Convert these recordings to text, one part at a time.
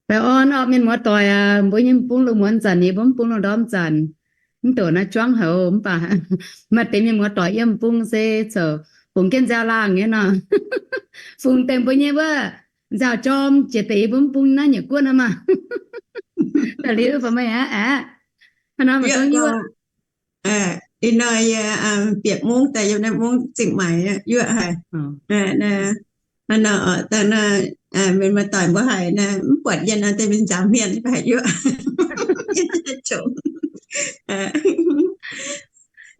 Baengh orn orqc, mienh muoz-doic aac. Mbuo nyei m'bung lungh muonz zanc, yie mbuo m'bung lungh ndorm zanc, mv doqc naaiv juangv haic mv baac maaih deix mienh muoz-doic yiem m'bung se zoux fungx jienv nziaaux laangh nyei nor. Fungx deix mbuo nyei wuov nziaaux jorm jiex deix yie mbuo m'bung naaiv nyei guoqv nor maah. Da'liuz baac meih aqv, aqv, hnangv nor maaih dongh yuoqv. Ih hnoi yie bieqc mungv daaih yiem naaiv mungv Zingh Maix yuoqv haic. Hnangv nor, dangh naaiv mienh muoz-doic mbuo haiz naaiv mv buatc yie nor, deix mienh nzaaux hmien mv baac haiz yuoqv.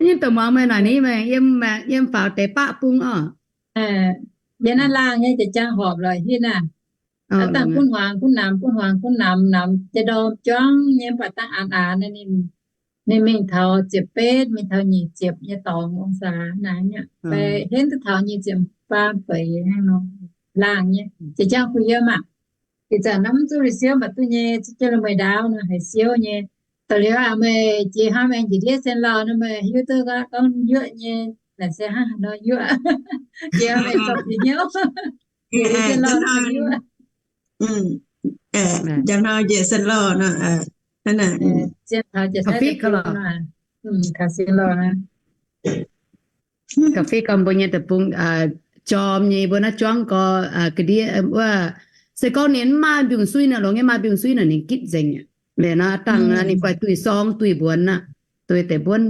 Nyei dongh muangx meih naaic ni, meih yiem, yiem faaux deix baqv bung orqc. Yiem naaiv laangh nyei jiex jangx horpc lorqc hitv naaiv. Dangh gunv hmuangx gunv namx, gunv hmuangx gunv namx, namx jiex ndorm juangv nyei, mv baac dangh aanx aanx naaiv ninh, ninh mingh taux ziepc betv, mingh taux nyic ziepc nyei dorngx องศา naaic nyei. Fai henv duqv taux nyic ziepc faam feix hnangv nor, laangh nyei. Jiex jangx kuh yiem aqv. Ih zanc naaiv mv zuqc siouv mv baac duqv nyei, zuqc jienv la'mueiz ndaauv nor haiz siouv nyei. Da'liuz aqv, meih jiex hnangv maengx njiec ndiev sen lauh nor, meih hiuv duqv gorngv yuoqv nyei, naaic se hnangv haaix nor yuoqv. Jiex meih zorqv jiex hnyouv. Jiex sen lauh nor yuoqv. Njang hnoi njiec sen lauh nor, hnangv naaic. Kaux fiqv gorngv mbuo nyei deic-bung jorm nyei, mbuo naaiv juangv gorx ga'ndiev wuov, se gorngv ninh mv maaih mbiungc-suiv nor, longx nyei maaih mbiungc-suiv nor ninh gitv nzengc aqv. Liuz nor dangh ninh guaih duih sorng duih mbuonx aqv, duih deix mbuonv.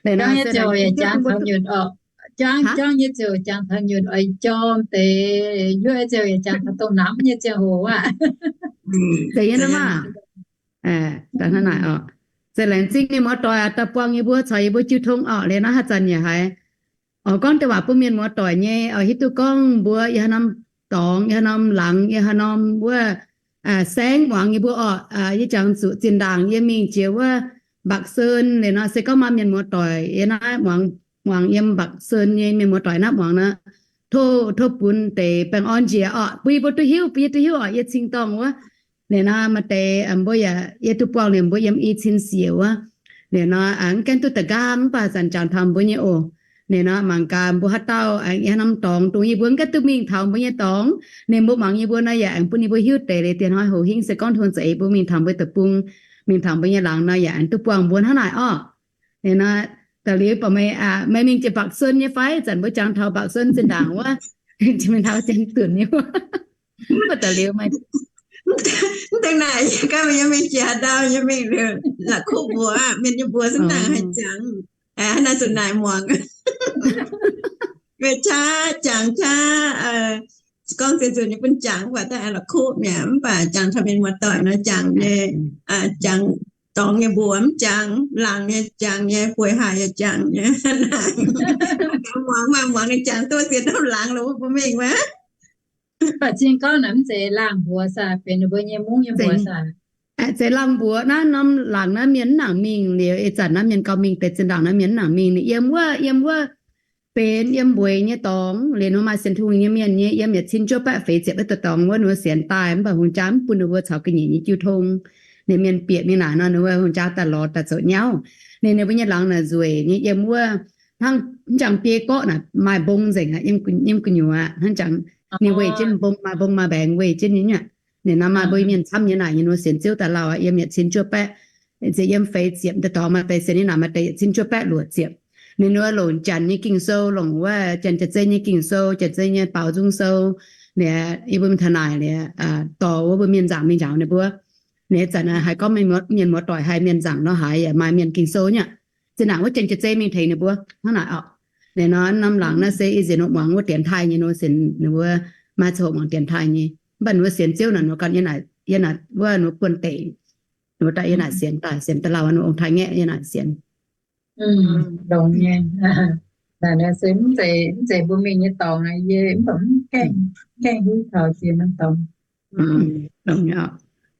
Liuz nor se juangv nyei ziouc jangx taux nyutc oix jorm deix, yuoqv nyei ziouc yaac jangx taux dongh namx nyei ziangh hoc aqv. Zeiz nyei nor maah. Da'hnangv naaic oc. Se laengz zingh mienh muoz-doic daaih buangh yie mbuo, caux yie mbuo jiu tong orqc. Liuz nor haaix zanc yaac haiz oix gorngv deix waac bun mienh muoz-doic nyei, oix hiuv duqv gorngv mbuo yiem haaix norm dorngx, yiem haaix norm laangz, yiem haaix norm wuov saengv muangx yie mbuo orqc. Yie jangx zuqc zinh ndaangc yie mingh jiex wuov Mbak Sơn liuz nor, se gorngv maaih mienh muoz-doic yiem naaiv muangx, muangx yiem Mbak Sơn nyei mienh muoz-doic naaiv muangx nor, tov, tov bun deix baengh orn njiec orqc, bun yie mbuo duqv hiuv, bun yie duqv hiuv orqc, yie cing-dorngh wuov. Liuz nor maaih deix mbuo yaac yie duqv buangh liuz mbuo yiem i cin siec wuov. Liuz nor mv gaengh duqv da'nqaang mv baac zanc jangx taux mbuo nyei oc. Liuz nor mangc gaax mbuo haaix dauh yiem haaix norm dorngx dongh yie mbuo mv gaengh duqv mingh taux mbuo nyei dorngx, ninh mbuo muangx yie mbuo nor yaac aengx bun yie mbuo hiuv deix liuz dien hnoi hoc hingv se gorngv tong za'eix mbuo mingh taux mbuo deic-bung, mingh taux mbuo nyei laangz nor yaac aengx duqv buangh mbuo hnangv naaic orqc. Liuz nor, da'liuz baac meih, meih mingh jiex Mbak Sơn nyei fai? Zanc mbuo jangx taux Mbak Sơn zinh ndaangc wuov, mingh taux Janx-Dunc nyei wuov. Mv baac da'liuz meih, mv deix naaic yie ganh yie mingh jiex haaix ndau yie mingh liuz la'kuqv mbuox mienh nyei mbuox zinh ndaangc haih jangx. Hnangv naaiv zuqc naaic muangx. Meih qaqv jangx qaqv, gorngv se nzunc nyei bun jangx mv baac daaih la'kuqv mi'aqv, mv baac jangx taux mienh muoz-doic nor jangx nyei, jangx dorngx nyei mbuox mv jangx, laangc nyei jangx nyei, bueix haaix yaac jangx nyei. Muangx maaih muangx ninh jangx duqv sienx norm laangz lo mbuo mingh wuov. Baac zingh gorngv naaic mv zeiz laangh mbuox saah, benx ninh mbuo nyei mungv nyei mbuox saah? Zeiz laangh mbuox naaiv, norm laangz naaiv mienh mv nangc mingh liuz, ih zanc naaiv mienh gauh mingh, deix zinh ndaangc naaiv mienh mv nangc mingh. Ninh yiem wuov, yiem wuov benx yiem mbueiz nyei dorngx liuz, ninh maaih sienx Tin-Hungh nyei mienh nyei, yiem yietc cin juov baeqv feix ziepc wuov dorngx wuov ninh mbuo sienx daaih, mv baac hungh jaa mv bun ninh mbuo caux ga'nyiec nyei jiu tong. Ninh mienh bieqc mingh naaic nor, ninh mbuo hungh jaa daaih lorz daaih zoux nyauv. Ninh, ninh mbuo nyei laangz naaic nzueic nyei, yiem wuov hnangv jangx biei gorqv naaic maaih mbong nzengc aqv, yiem gu'nyuoz aqv. Hnangv jangx ninh weih jienv mbong, maaih mbong maaih mbaengx weih jienv nyei aqv. Ninh nor maaih mbuo mienh camv nyei naaic, ninh mbuo sienx Ziouv daaih lauh aqv, yiem yietc cin juov baeqv ziepc, yiem feix ziepc deix dorngx maaih deix sienx nyei naaic, maaih deix yietc cin juov baeqv luoqc ziepc. Ninh mbuo longc Janx nyei Ging-Sou, longc wuov Janx Jaav-Zei nyei Ging-Sou, Jaav-Zei nyei Baaux Nzung Sou, ninh, yie mbuo mingh taux naaic liuz, dorh wuov mbuo mienh nzaangc mingh njaaux ninh mbuo. Ninh zanc haiz gorngv mienh muoz-doic haiz mienh nzaangc nor haaix yaac maaih mienh Ging-Sou nyei aqv. Zinh ndaangc wuov Janx Jaav-Zei mingh tengx ninh mbuo hnangv naaic oc. Ninh nor norm laangz naaiv se ih nziex ninh muangx wuov dienx taaih nyei, ninh mbuo sienx, ninh mbuo maaih coqv muangx dienx taaih nyei. Mv baac ninh mbuo sienx Ziouv naaic, ninh mbuo ganh yiem naaic, yiem naaic wuov ninh mbuo buonv-deic, ninh mbuo daaih yiem naaic sienx daaih, sienx daaih lauh ninh ong-taaix-ngaeqv yiem naaic sienx. Longx nyei. Naaic se mv zeiz, mv zeiz mbuo mingh nyei dorngx, yie mv baac mv gaengh, gaengh hiuv taux ziex norm dorngx.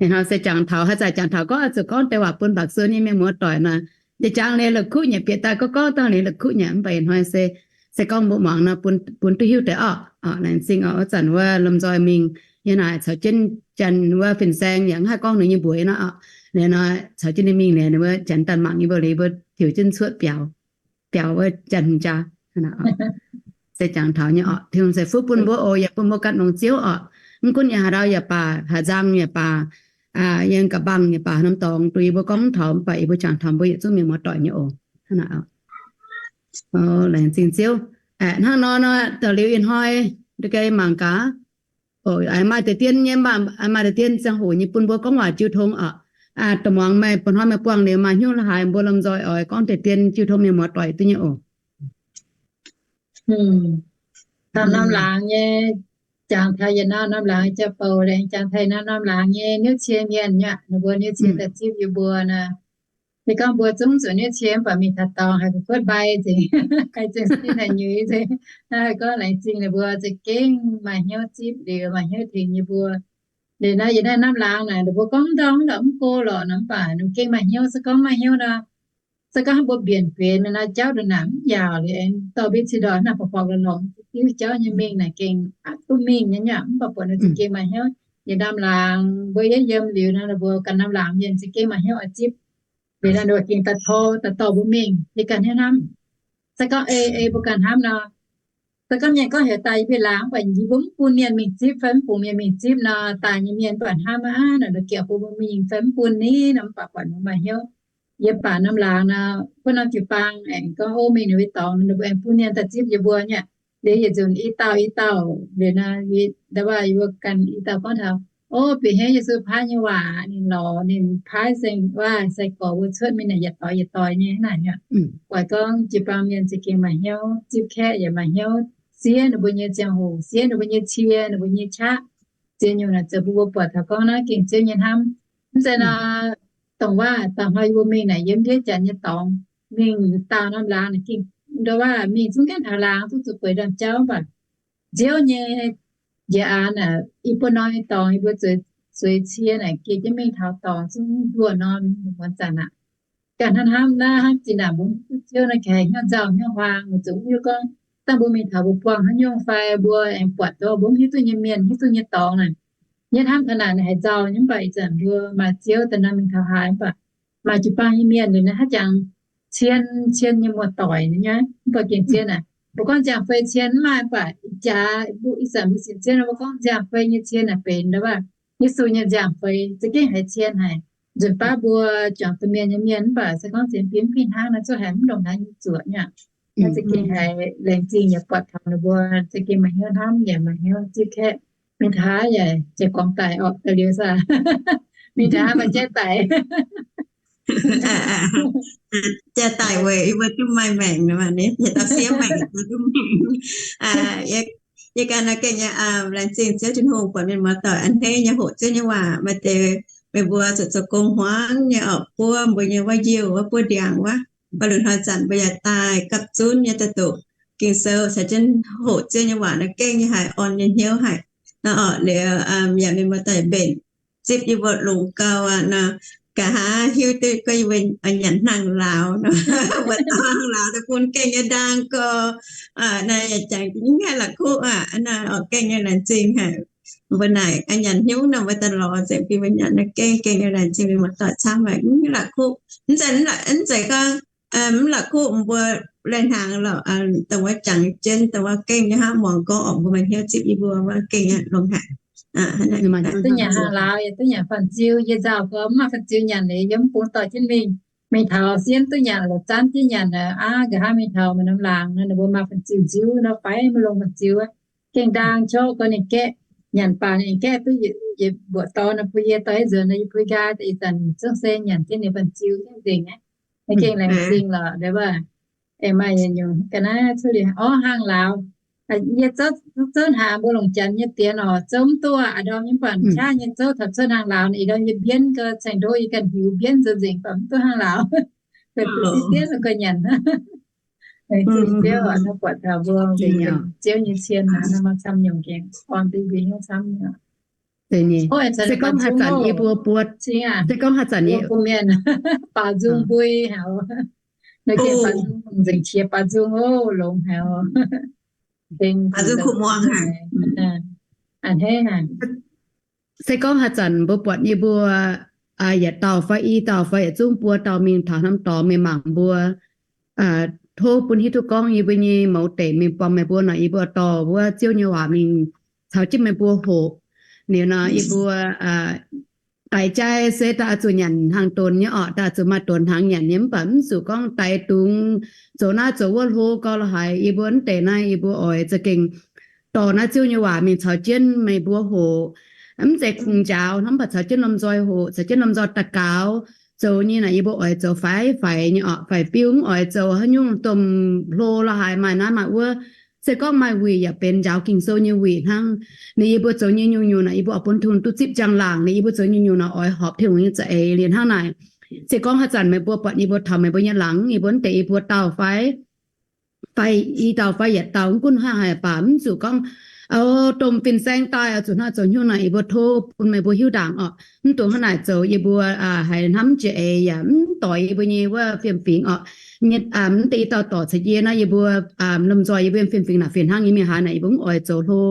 Hnangv se jangx taux, haaix zanc jangx taux gorngv zuqc gorngv deix waac bun mbaac suon nyei mienh muoz-doic nor, yie jangx liuz la'kuqv nyanc, bieqc daaih gorngv gorngv dongh liuz la'kuqv nyanc, mv baac ih hnoi se, se gorngv mbuo muangx nor bun, bun duqv hiuv deix orqc. Laengz zingh oc, wuov zanc wuov lomh nzoih mingh yiem naaic caux jienv Janx wuov fin-saeng yaac mv haih gorngv ninh nyei mbuox nor oc. Liuz nor caux jienv ninh mingh liuz, ninh mbuo Janx daaih mangc yie mbuo liuz, yie mbuo tiux jienv cuotv biaux, biaux wuov Janx hungh jaa. Se jangx taux nyei oc. Tin-Hungh se fuqv bun mbuo oc, yaac bun mbuo ganh longx Ziouv oc. Mv gunv yiem haaix ndau yaac baac, haaix nzang yaac baac, yiem ga'mbang yaac baac, norm dorngx duqv yie mbuo gorngv taux, mv baac yie mbuo jangx taux mbuo yietc zungv mienh muoz-doic nyei oc. Hnangv naaic oc. Laengz zingh Ziouv. Hnangv nor nor, da'liuz ih hnoi, da'geix mangc gaax, maaih deix dien nyei, maaih deix dien ziangh hoc nyei bun mbuo gorngv waac jiu tong oc. Da'muangx meih, ba'hnoi meih buangh liuz maaih hnyouv la'haaix, mbuo lomh nzoih oix gorngv deix dien jiu tong mienh muoz-doic duqv nyei oc. Taux norm laangz nyei, jangx taux yietc norm, norm laangz nyei jaa-bouc, laengz jangx taux yietc norm, norm laangz nyei niouv cie mienh nyei, ninh mbuo niouv cie daaih zipv yie mbuo nor. Se gorngv mbuo zungv zuqc niouv cie mv baac mingh taux dorngx haiz gu'kuotv mbai nzengc, haiz zengc sin haic nyuiz nzengc. Naaiv gorngv laengz zingh ninh mbuo za'gengh maaih hnyouv zipv liuz, maaih hnyouv tengx yie mbuo. Liuz naaiv yietc norm laangz naaic, ninh mbuo gorngv ndorm ndorm mv go lorqc nor, mv baac ninh gengh maaih hnyouv. Se gorngv maaih hnyouv nor, se gorngv mbuo mbienc guenx nor, jauv ndongc naaic mv yaauc liuz, dorh mbuo cin-ndoic naaiv borqc borqc lorqc, diuv jauv nyei mingh naaic gengh duqv mingh nyei nyei, mv baac buatc ninh za'gengh maaih hnyouv. Yietc norm laangz mbuo yiem yiem liuz nor, ninh mbuo ganh norm laangz mienh za'gengh maaih hnyouv oix zipv. Liuz nor ninh mbuo gengh daaih tor, daaih dorh mbuo mingh, yie ganh hnyouv hnamv. Se gorngv ei, ei mbuo ganh hnamv nor, se gorngv mienh gorngv heuc daaih yie mbuo laangz, mv baac yie mbuo mv bun mienh mingh zipv fai mv bungx mienh mingh zipv nor, daaih nyei mienh mv baac hnamv aqv, naaic nor giqv bun mbuo mingh fai mv bun ni nor, mv baac buatc ninh maaih hnyouv. Yiem baac norm laangz nor, buov norm jiu-baang aengx gorngv ov mingh ninh mbuo dorngx, ninh mbuo aengx bun mienh daaih zipv yie mbuo nyei. Liuz yietc nzunc i dauh i dauh liuz nor, ndau wuov yie mbuo ganh i dauh gorngv taux, ov, bieqc hnyouv Yesu paaiv nyei waac, ninh lorz ninh paaiv se waac sai-gorx mbuo cuotv mingh naaic yietc doix yietc doix nyei naaic. Weic gorngv jiu-baang mienh za'gengh maaih hnyouv zipv kaeqv, yaac maaih hnyouv siev ninh mbuo nyei ziangh hoc, siev ninh mbuo nyei cie, ninh mbuo nyei qaqv, ziex nyungc naaic zoux bun mbuo buatc taux gorngv naaiv gengh Ziouv nyei hnamv. Mv zeiz nor, dongh waac daaih hnoi yie mbuo mingh naaic yiem ndiev janx nyei dorngx, mingh daauh norm laangz naaic gengh, ndau waac mingh zungv gaengh taux laangz, zungv zuqc bueix ndaamv-jauv, mv baac Ziouv nyei njiec aanx naaic, i buo norm nyei dorngx yie mbuo zueiz cie naaic, geh jienv mingh taux dorngx zungv nduoh norm muonz zanc aqv. Ganh hnamv hnamv naaiv hnamv zinh ndaangc mbuo mv hiuv duqv Ziouv naaiv gaax hnyouv nzauh hnyouv huaang, mbuo zuqc mv hiuv gorngv dangh mbuo mingh taux mbuo buangh haaix nyungc fai mbuo aengx buatc duqv mbuo mv hiuv duqv nyei mienh, hiuv duqv nyei dorngx naaic, nyei hnamv taux naaic haiz nzauh nyei, mv baac ih zanc mbuo maaih Ziouv daaih nor mingh taux haaix, mv baac maaih jiu-baang nyei mienh liuz naaiv hnangv jangx cien, cien nyei muoz-doic nyei, mv baac gengh cien naaic, mbuo gorngv nziangh fei cien mv maaih, mv baac ih jaax mbuo ih zanc mbuo sienx Ziouv nor, mbuo gorngv nziangh fei nyei cien naaic benx ndau waac Yesu nyei nziangh fei, za'gengh haiz cien haic. Nzunc baav mbuo juangc duqv mienh nyei mienh, mv baac se gorngv sienx fim mv fih hnangv nor, zuqc haiz mv ndongc naaiv nyei zuoqc nyei. Naaiv za'gengh haiz laengz zingh yaac buatc taux ninh mbuo za'gengh maaih hnyouv hnamv yaac maaih hnyouv zipv kaeqv. Mingh taux haaix yaac jiex guangc daic orqc, daaih liuz saah? Mingh taux haaix maaih jaiv daic. Jaiv daic weic yie mbuo zungv maaih maengc nor, maaih dauh siev maengc, zungv maengc. Yie ganh naaiv gengh nyei laengz zingh Ziouv Tin-Hungh buatc mienh muoz-doic a'hneiv nyei hoqc Ziouv nyei waac, maaih deix meih mbuo zuqc zoux gong hmuangv nyei orqc, buov mbuo nyei wuov njiuh wuov, buov ndiangx wuov. Baac lunc hnoi zanc mbuo yaac daaih gapv zunv nyei daaih doqc Ging-Sou caux jienv hoqc Ziouv nyei waac nor gengh nyei haic, orn nyei hnyouv haic. Nor orqc liuz yaac mingh muoz-doic mbenc zipv yie mbuo longx gau aqv nor, nqa'haav hiuv duqv gorngv yie mbuo nyanc hnaangx-laauv nor, mbuo dauh hnaangx-laauv daaih bun gengh nyei ndaang gorx. Naaiv yaac jangx mv haih la'kuqv aqv, naaiv orqc gengh nyei laengz zingh haic. Mbuo naaic nyanc hnyouv nor mbuo daaih lorz nzengc, bun mbuo nyanc naaiv gengh, gengh nyei laengz zingh mbuo muoz-doic camv haic, mv la'kuqv. Mv zeiz, mv zeiz gorngv mv la'kuqv mbuo lai hnaangx lorqc, dongh wuov jangx jienv, dongh wuov gengh nyei hnangv, muangx gorngv orqc mbuo maaih hnyouv zipv yie mbuo wuov gengh nyei longx haic. Duqv nyanc hnaangx-laauv, yie duqv nyanc fan-ziu. Yie nzauh gorngv mv maaih fan-ziu nyanc liuz, yiem mv bung dorh jienv mingh. Mingh taux sienh duqv nyanc lorqc, zanv jienv nyanc aqv. Nqa'haav mingh taux maaih norm laangz nor, ninh mbuo maaih fan-ziu nziuv nor, faix maiv longx fan-ziu aqv. Gengh ndaang qaqv gorngv ninh gaeqv, nyanc baac ninh gaeqv duqv yietc mbuoqc dorn nor bun yie dorh haaix nzuonx nor, yie pui nqaai daaih ih zanc zungv se nyanc jienv ninh fan-ziu jienv nzengc aqv. Gengh laengz zingh lorqc, aengx maaih yietc nyungc ga'naaiv cuotv liuz, orv, hnaangx-laauv. Yie zouv hnangx mbuo longc janx nyei diex orqc, zouv mv duqv aqv, ndorm nyei mv baac qaqv nyei zouv taux cuotv hnaangx-laauv, ih ndorm yie mbienv gau, ceng-ndoqv yie ganh hiuv mbienv nzengc, mv duqv hnaangx-laauv. Bieqc ziex dienv gauh nyanc. Laengz zingh Ziouv, buatc taux mbuo Ziouv nyei cien, maaih camv nyungc gengh orn duqv mbuo hnyouv camv. Se gorngv haaix zanc yie mbuo buatc, se gorngv haaix zanc yie mbuo mienh baaux nzung mbui haic, nzengc qiex baaux nzung oc, longx haic. Se gorngv haaix zanc mbuo buatc yie mbuo yietc dauh fai i dauh fai yietc zungv buo dauh mingh taux norm dorngx mingh mangc mbuo, tov bun hiuv duqv gorngv yie mbuo nyei mouz deic mingh buangh meih mbuo nor, yie mbuo dorh wuov Ziouv nyei waac mingh caux jienv meih mbuo hoqc. Liuz nor yie mbuo daix jai se daaih zuqc nyanc hnaangx donx nyei orqc, daaih zuqc maaih donx hnaangx nyanc nyei, mv baac mv zuqc gorngv daix dungz zoux naaiv zoux wuov hlo gau lorqc haic. Yie mbuo mv deix naaiv yie mbuo oix za'gengh dorh naaiv Ziouv nyei waac mingh caux jienv meih mbuo hoqc. Mv zeiz kungx njaaux hnangv, mv baac caux jienv lomh nzoih hoqc, caux jienv lomh nzoih daux gaux. Zoux nyei naaic yie mbuo oix zoux faix-faix nyei orqc, faix-biu, mv oix zoux haaix nyungc domh hlo lorqc haic, maaih naaiv maaih wuov. Se gorngv maaih wuic yaac benx njaaux Ging-Sou nyei wuic hnangv. Ninh yie mbuo zoux nyei nyungc-nyungc naaic yie mbuo oix bun Tin-Hungh duqv zipv njang-laangc. Ninh yie mbuo zoux nyungc-nyungc naaic oix horpc Tin-Hungh nyei za'eix liuz hnangv naaic. Se gorngv haaix zanc meih mbuo buatc yie mbuo taux meih mbuo nyei laangz, yie mbuo mv deix yie mbuo dauh fai, fai i dauh fai yietc dauh, mv gunv hnangv haaix baac mv zuqc gorngv, o, domh fin-saeng daaih oix zuqc hnangv zoux nyungc naaic, yie mbuo tov bun meih mbuo hiuv ndaangc orqc. Mv dungx hnangv naaic zoux, yie mbuo haiz hnamv jiex eix yaac mv doix yie mbuo nyei wuov fiem-fingx orqc. Mv deix i dauh dorc caux yie naaiv yie mbuo lomh nzoih yie mbuo fiem-fingx naaic fih hnangv nyei mingh haaix naaic yie mbuo mv oix zoux hlo,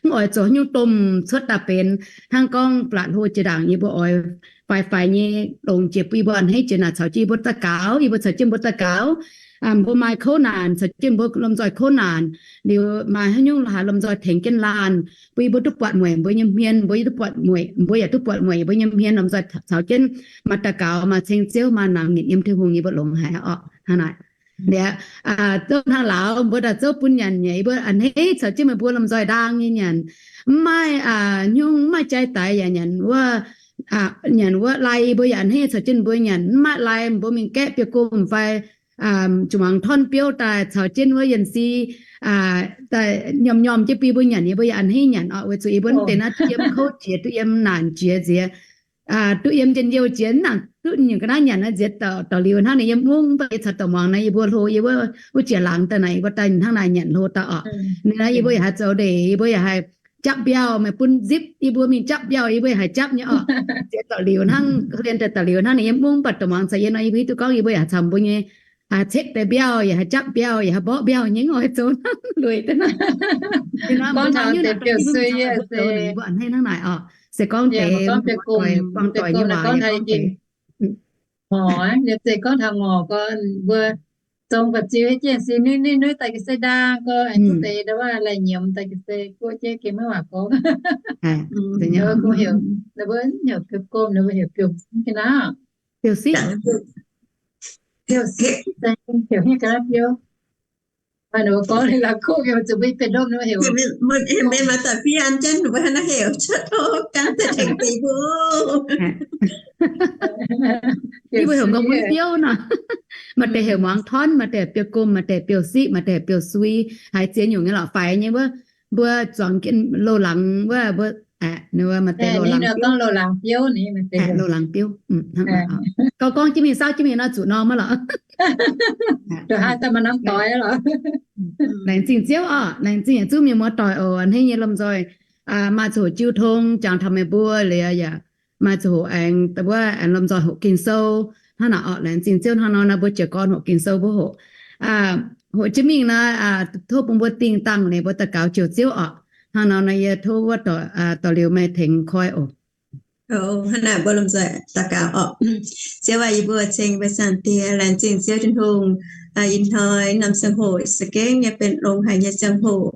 mv oix zoux haaix nyungc domh cuotv daaih benx hnangv gorngv blatc hlo jiex ndaangc. Yie mbuo oix faix-faix nyei longc jiex bun yie mbuo a'hneiv jiex naaic caux jienv yie mbuo daux gaux, yie mbuo caux jienv mbuo daux gaux. Mbuo maaih kouv naanc caux jienv mbuo lomh nzoih kouv naanc liuz, maaih haaix nyungc lorqc haaix lomh nzoih tengx jienv laanh, bun yie mbuo duqv buatc mueic mbuo nyei hmien, mbuo duqv buatc mueic, mbuo yaac duqv buatc mueic yie mbuo nyei hmien, lomh nzoih caux jienv maaih daux gaux, maaih ceng Ziouv, maaih nangc nyitc yiem Tin-Hungh, yie mbuo longx haic orqc. Hnangv naaic, zouv hnangv lauz mbuo daaih zouv bun nyanc nyei, yie mbuo a'hneiv caux jienv meih mbuo lomh nzoih ndaang nyei nyanc. Mv maaih nyungc, mv maaih jai daix yaac nyanc wuov, nyanc wuov lai, yie mbuo yaac a'hneiv caux jienv mbuo nyanc. Mv maaih lai mbuo mingh gaeqv biouv-gomh fai juangc torn biouv daaih caux jienv wuov yienh si daaih nyormh nyormh jienv bun yie mbuo nyanc, yie mbuo yaac a'hneiv nyanc orqc. Weic zuqc yie mbuo mv deix naaiv duqv yiem kouv jiex, duqv yiem naanc jiex nziex, duqv yiem njien-youh jiex, mv nangc duqv nyungc ga'naaiv nyanc naaiv nziex dauh liuz hnangv naaic yiem mungv, mv baac yie caux dorc muangx naaiv yie mbuo hlo, yie mbuo wuov jiex laangz daaih naaic yie mbuo daaih hnangv naaic nyanc hlo daaih orqc. Ninh naaiv yie mbuo yaac haih zoux ndeic, yie mbuo yaac haih japv mbiauh, meih bun zipv yie mbuo mingh japv mbiauh, yie mbuo yaac haih japv nyei orqc. Ziex dauh liuz hnangv, hlen daaih dauh liuz hnangv naaic yiem mungv, mv baac dorc muangx caux yie nor, yie mbuo hiuv duqv gorngv yie mbuo yaac caux mbuo nyei cekv deix mbiauh, yaac haih japv mbiauh, yaac haih mborqv mbiauh nyei, oix zoux hnangv lueic daaih naaic. Mbuo a'hneiv hnangv naaic orqc. Se gorngv deix buangh doic nyei waac, gorngv deix, o, se gorngv taux ngorc gorx mbuo zong ba'ziu jienv si nuiv nuiv nuiv daaih ga'sie ndaang gorx, duqv deix ndau wuov lai nyiemz daaih ga'sie guoqv jienv gengh maiv waac gorngv. Ninh mbuo heuc biouv-gomh, ninh mbuo heuc biouv-siqv, biouv-siqv, heuc hnyouv ga'naaiv biouv. Ninh mbuo gorngv ninh la'kuqv, zuqc mbuo benx ndopv ninh mbuo heuc. Mbuo maaih daaih fiev an jienv, mbuo hnangv naaiv heuc cuotv tov gan daaih tengx deix mbuo. Yie mbuo heuc nqa'hmueiv biouv nor. Maaih deix heuc muangx torn, maaih deix biouv-gomh, maaih deix biouv-siqv, maaih deix biouv-sui, haiz ziex nyungc nyei lorqc. Faix nyei wuov, mbuo zuangx jienv loz-laangz wuov, mbuo Ninh wuov maaih deix loz-laangz biouv. Loz-laangz biouv. Gorngv, gorngv jienv mingh, saauv jienv mingh nor zuqc norm maiv lorqc. Laengz zingh Ziouv orqc. Laengz zingh yietc zungv mienh muoz-doic oc, a'hneiv nyei lomh nzoih maaih ziangh hoc jiu tong jangx taux meih mbuo liuz yaac maaih ziangh hoc aengx, wuov aengx lomh nzoih hoqc Ging-Sou hnangv naaic orqc. Laengz zingh Ziouv, hnangv nor naaiv mbuo jiez gorn hoqc Ging-Sou mbuo hoqc, hoqc jienv mingh naaiv, tov bun mbuo dingh dangh liuz mbuo daux gaux jouh Ziouv orqc. Hnangv nor naaiv yie tov wuov dorh liuz meih tengx koi oc. Hnangv naaic mbuo lomh nzoih daux gaux orqc. Ziouv aac, yie mbuo ceng mbuo Zaangc Diex, laengz zingh Ziouv Tin-Hungh, ih hnoi norm ziangh hoc za'gengh nyei benx longx haic nyei ziangh hoc,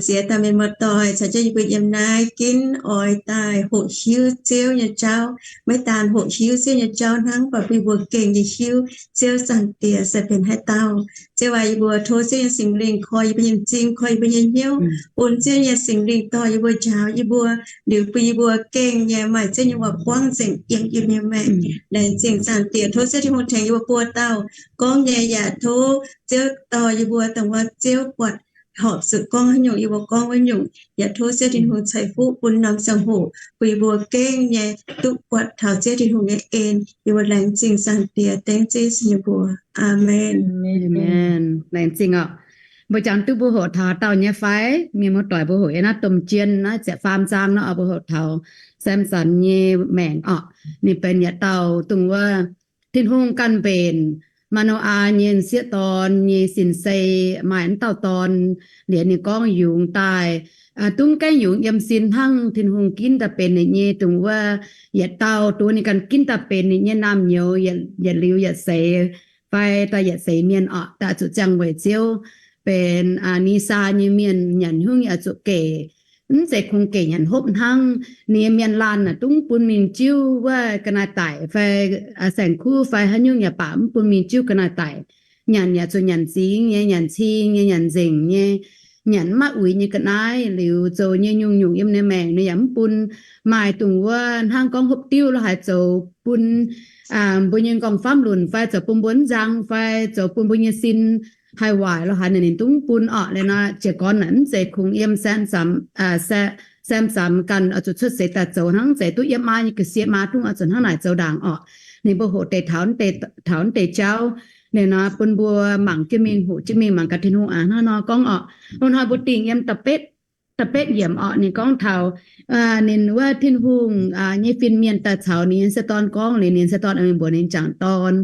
ziex dauh mienh muoz-doic caux jienv yie mbuo yiem naaiv ginv oix daaih hoqc hiuv Ziouv nyei jauv. Maiv daan hoqc hiuv Ziouv nyei jauv hnangv, mv baac bun yie mbuo gengh nyei hiuv Ziouv Zaangc Diex se benx haaix dauh. Ziouv aac, yie mbuo tov Ziouv nyei Singx Lingh koi yie mbuo nyei m'zing, koi yie mbuo nyei hnyouv, bun Ziouv nyei Singx Lingh dorh yie mbuo, njaaux yie mbuo, liuz bun yie mbuo gengh nyei maaih Ziouv nyei waac buangv nzengc yiem yie mbuo nyei maengc. Laengz zingh Zaangc Diex, tov Ziouv Tin-Hungh tengx yie mbuo buo dauh gorngv nyei, yaac tov Ziouv dorh yie mbuo dongh wuov Ziouv buatc horpc zuqc gorngv haaix nyungc yie mbuo gorngv wuov nyungc. Yaac tov Ziouv Tin-Hungh ceix fuqv bun norm ziangh hoc bun yie mbuo gengh nyei duqv buatc taux Ziouv Tin-Hungh nyei en. Yie mbuo laengz zingh Zaangc Diex dengv Ziouv Yesu nyei mbuox. Aamen. Laengz zingh orqc. Mbuo jangx duqv mbuo hoqc taux haaix dauh nyei fai? Mienh muoz-doic, mbuo hoqc yiem naaiv domh jien naaiv ziepc faam zaang nor, mbuo hoqc taux Samson nyei maengc orqc. Ninh benx yietc dauh dongh wuov Tin-Hungh ganh mbenc Maa^no^aa nyei m'sieqv dorn nyei sin-sei, maaih wuov dauh dorn. Liuz ninh gorngv yungz daaih, dungx gaengh yungz yiem sin hnangv. Tin-Hungh ginv daaih benx ninh nyei dongh wuov yietc dauh, dongh ninh ganh ginv daaih benx ninh nyei naamh nyouz, yietc liuz yietc seix fai daaih yietc seix mienh orqc, daaih zuqc ziangh weic Ziouv benx Ni^saa nyei mienh nyanc hnyouv nyei oix zuqc gec. Mv zeiz kungx gec nyanc hopv hnangv. Ninh nyei mienh laanh naaic dungx bun mingh jiuv wuov ga'naaiv-daic fai saeng-kuv fai haaix nyungc yaac baac mv bun mingh jiuv ga'naaiv-daic. Nyanc yaac zuqc nyanc zingx nyei, nyanc cing nyei, nyanc nzengc nyei, nyanc mv maaih uix nyei ga'naaiv. Liuz zoux nyei nyungc-nyungc yiem ninh maengc ninh yaac mv bun maaih dongh wuov hnangv gorngv hopv diuv lorh haaix zoux bun mbuo nyei nqorngv-famv lunc fai zoux bun mbuo mv nzang fai zoux bun mbuo nyei sin haih waaic lorh haaix, ninh dungx bun orqc. Liuz nor jiez gorn naaic mv zeiz kungx yiem Samson ganh oix zuqc cuotv seix daaih zoux hnangv, mv zeiz duqv yiem maa nyei ga'sie maa dungv oix zuqc hnangv naaic zoux ndaangc orqc. Ninh mbuo hoqc deix taux naaiv deix jauv. Liuz nor bun mbuo mangc jienv mingh, hoqc jienv mingh, mangc gaax Tin-Hungh aac hnangv nor gorngv orqc. Hnangv nor mbuo dingh yiem da'betv yiemc orqc, ninh gorngv taux ninh wuov Tin-Hungh nyei fin-mienh daaih caux ninh nyei m'sieqv dorn gorngv, liuz ninh m'sieqv dorn mingh mbuox ninh jangc dorn,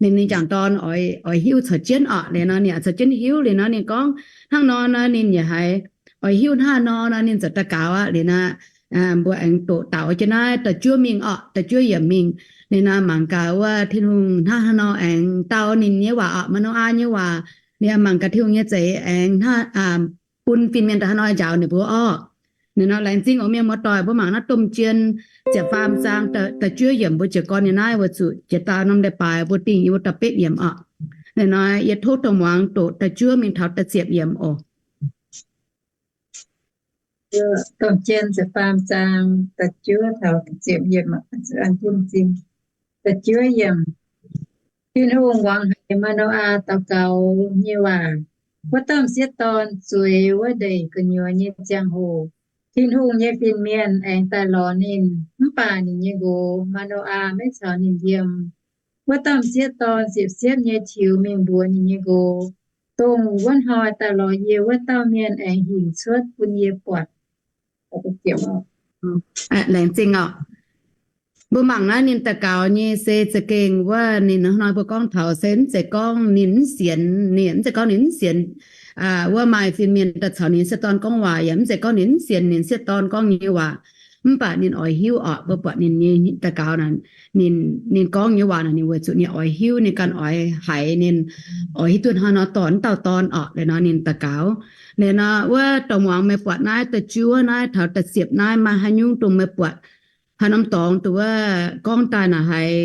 ninh, ninh jangc dorn oix hiuv caux jienv orqc. Liuz nor ninh yaac caux jienv hiuv. Liuz nor ninh gorngv hnangv nor nor ninh yaac haiz oix hiuv hnangv nor nor ninh ziouc daux gaux aqv. Liuz nor mbuo aengx doqc daux jienv naaiv da'juov mingh orqc, da'juov yiemc mingh. Liuz nor mangc gaax wuov Tin-Hungh hnangv haaix nor aengx dau ninh nyei waac orqc, Maa^no^aa nyei waac. Liuz mangc gaax Tin-Hungh nyei za'eix aengx bun fin-mienh daaih haaix nor njaaux ninh mbuo orqc. Liuz nor laengz zingh oc mienh muoz-doic, mbuo mangc naaiv domh jien ziepc faam zaang da'juov yiemc, mbuo jiez gorn nyei naaiv weic zuqc jiex daaih norm leiz-baaix mbuo dingh yiem wuov da'betv yiemc orqc. Liuz nor yie tov dongh muangx doqc da'juov mingh taux da'ziepc yiemc oc. Domh jien ziepc faam zaang da'juov taux da'ziepc yiemc. Da'juov yiemc. Tin-Hungh muangx haiz Maa^no^aa daux gaux nyei waac. Wuov dauh m'sieqv dorn zueiz wuov ndeic gu'nyuoz nyei ziangh hoc, Tin-Hungh nyei fin-mienh aengx daaih lorz ninh, mv baac ninh nyei nqox Maa^no^aa maiv caux ninh yiem. Wuov dauh m'sieqv dorn ziepc siepv nyei tiux mingh mbuox ninh nyei nqox, Dongh wuov hnoi daaih lorz yie wuov dauh mienh aengx hinc cuotv bun yie buatc. Laengz zingh orqc. Mbuo mangc naaiv ninh daux gaux nyei se za'gengh wuov ninh hnoi mbuo gorngv taux se mv zeiz gorngv ninh mv sienx, ninh mv zeiz gorngv ninh mv sienx wuov maaih fin-mienh daaih caux ninh m'sieqv dorn gorngv waac, yaac mv zeiz gorngv ninh mv sienx ninh m'sieqv dorn gorngv nyei waac. Mv baac ninh oix hiuv orqc, mbuo buatc ninh nyei daux gaux naaic, ninh gorngv nyei waac naaic ninh weic zuqc ninh oix hiuv, ninh ganh oix haiz, ninh oix hiuv duqv hnangv nor dorh wuov dauh dorn orqc. Liuz nor ninh daux gaux. Liuz nor wuov dongh muangx meih buatc naaiv da'juov naaiv taux da'ziepc naaiv maaih haaix nyungc dongh meih buatc haaix norm dorngx dongh wuov gorngv daaih naaic haiz,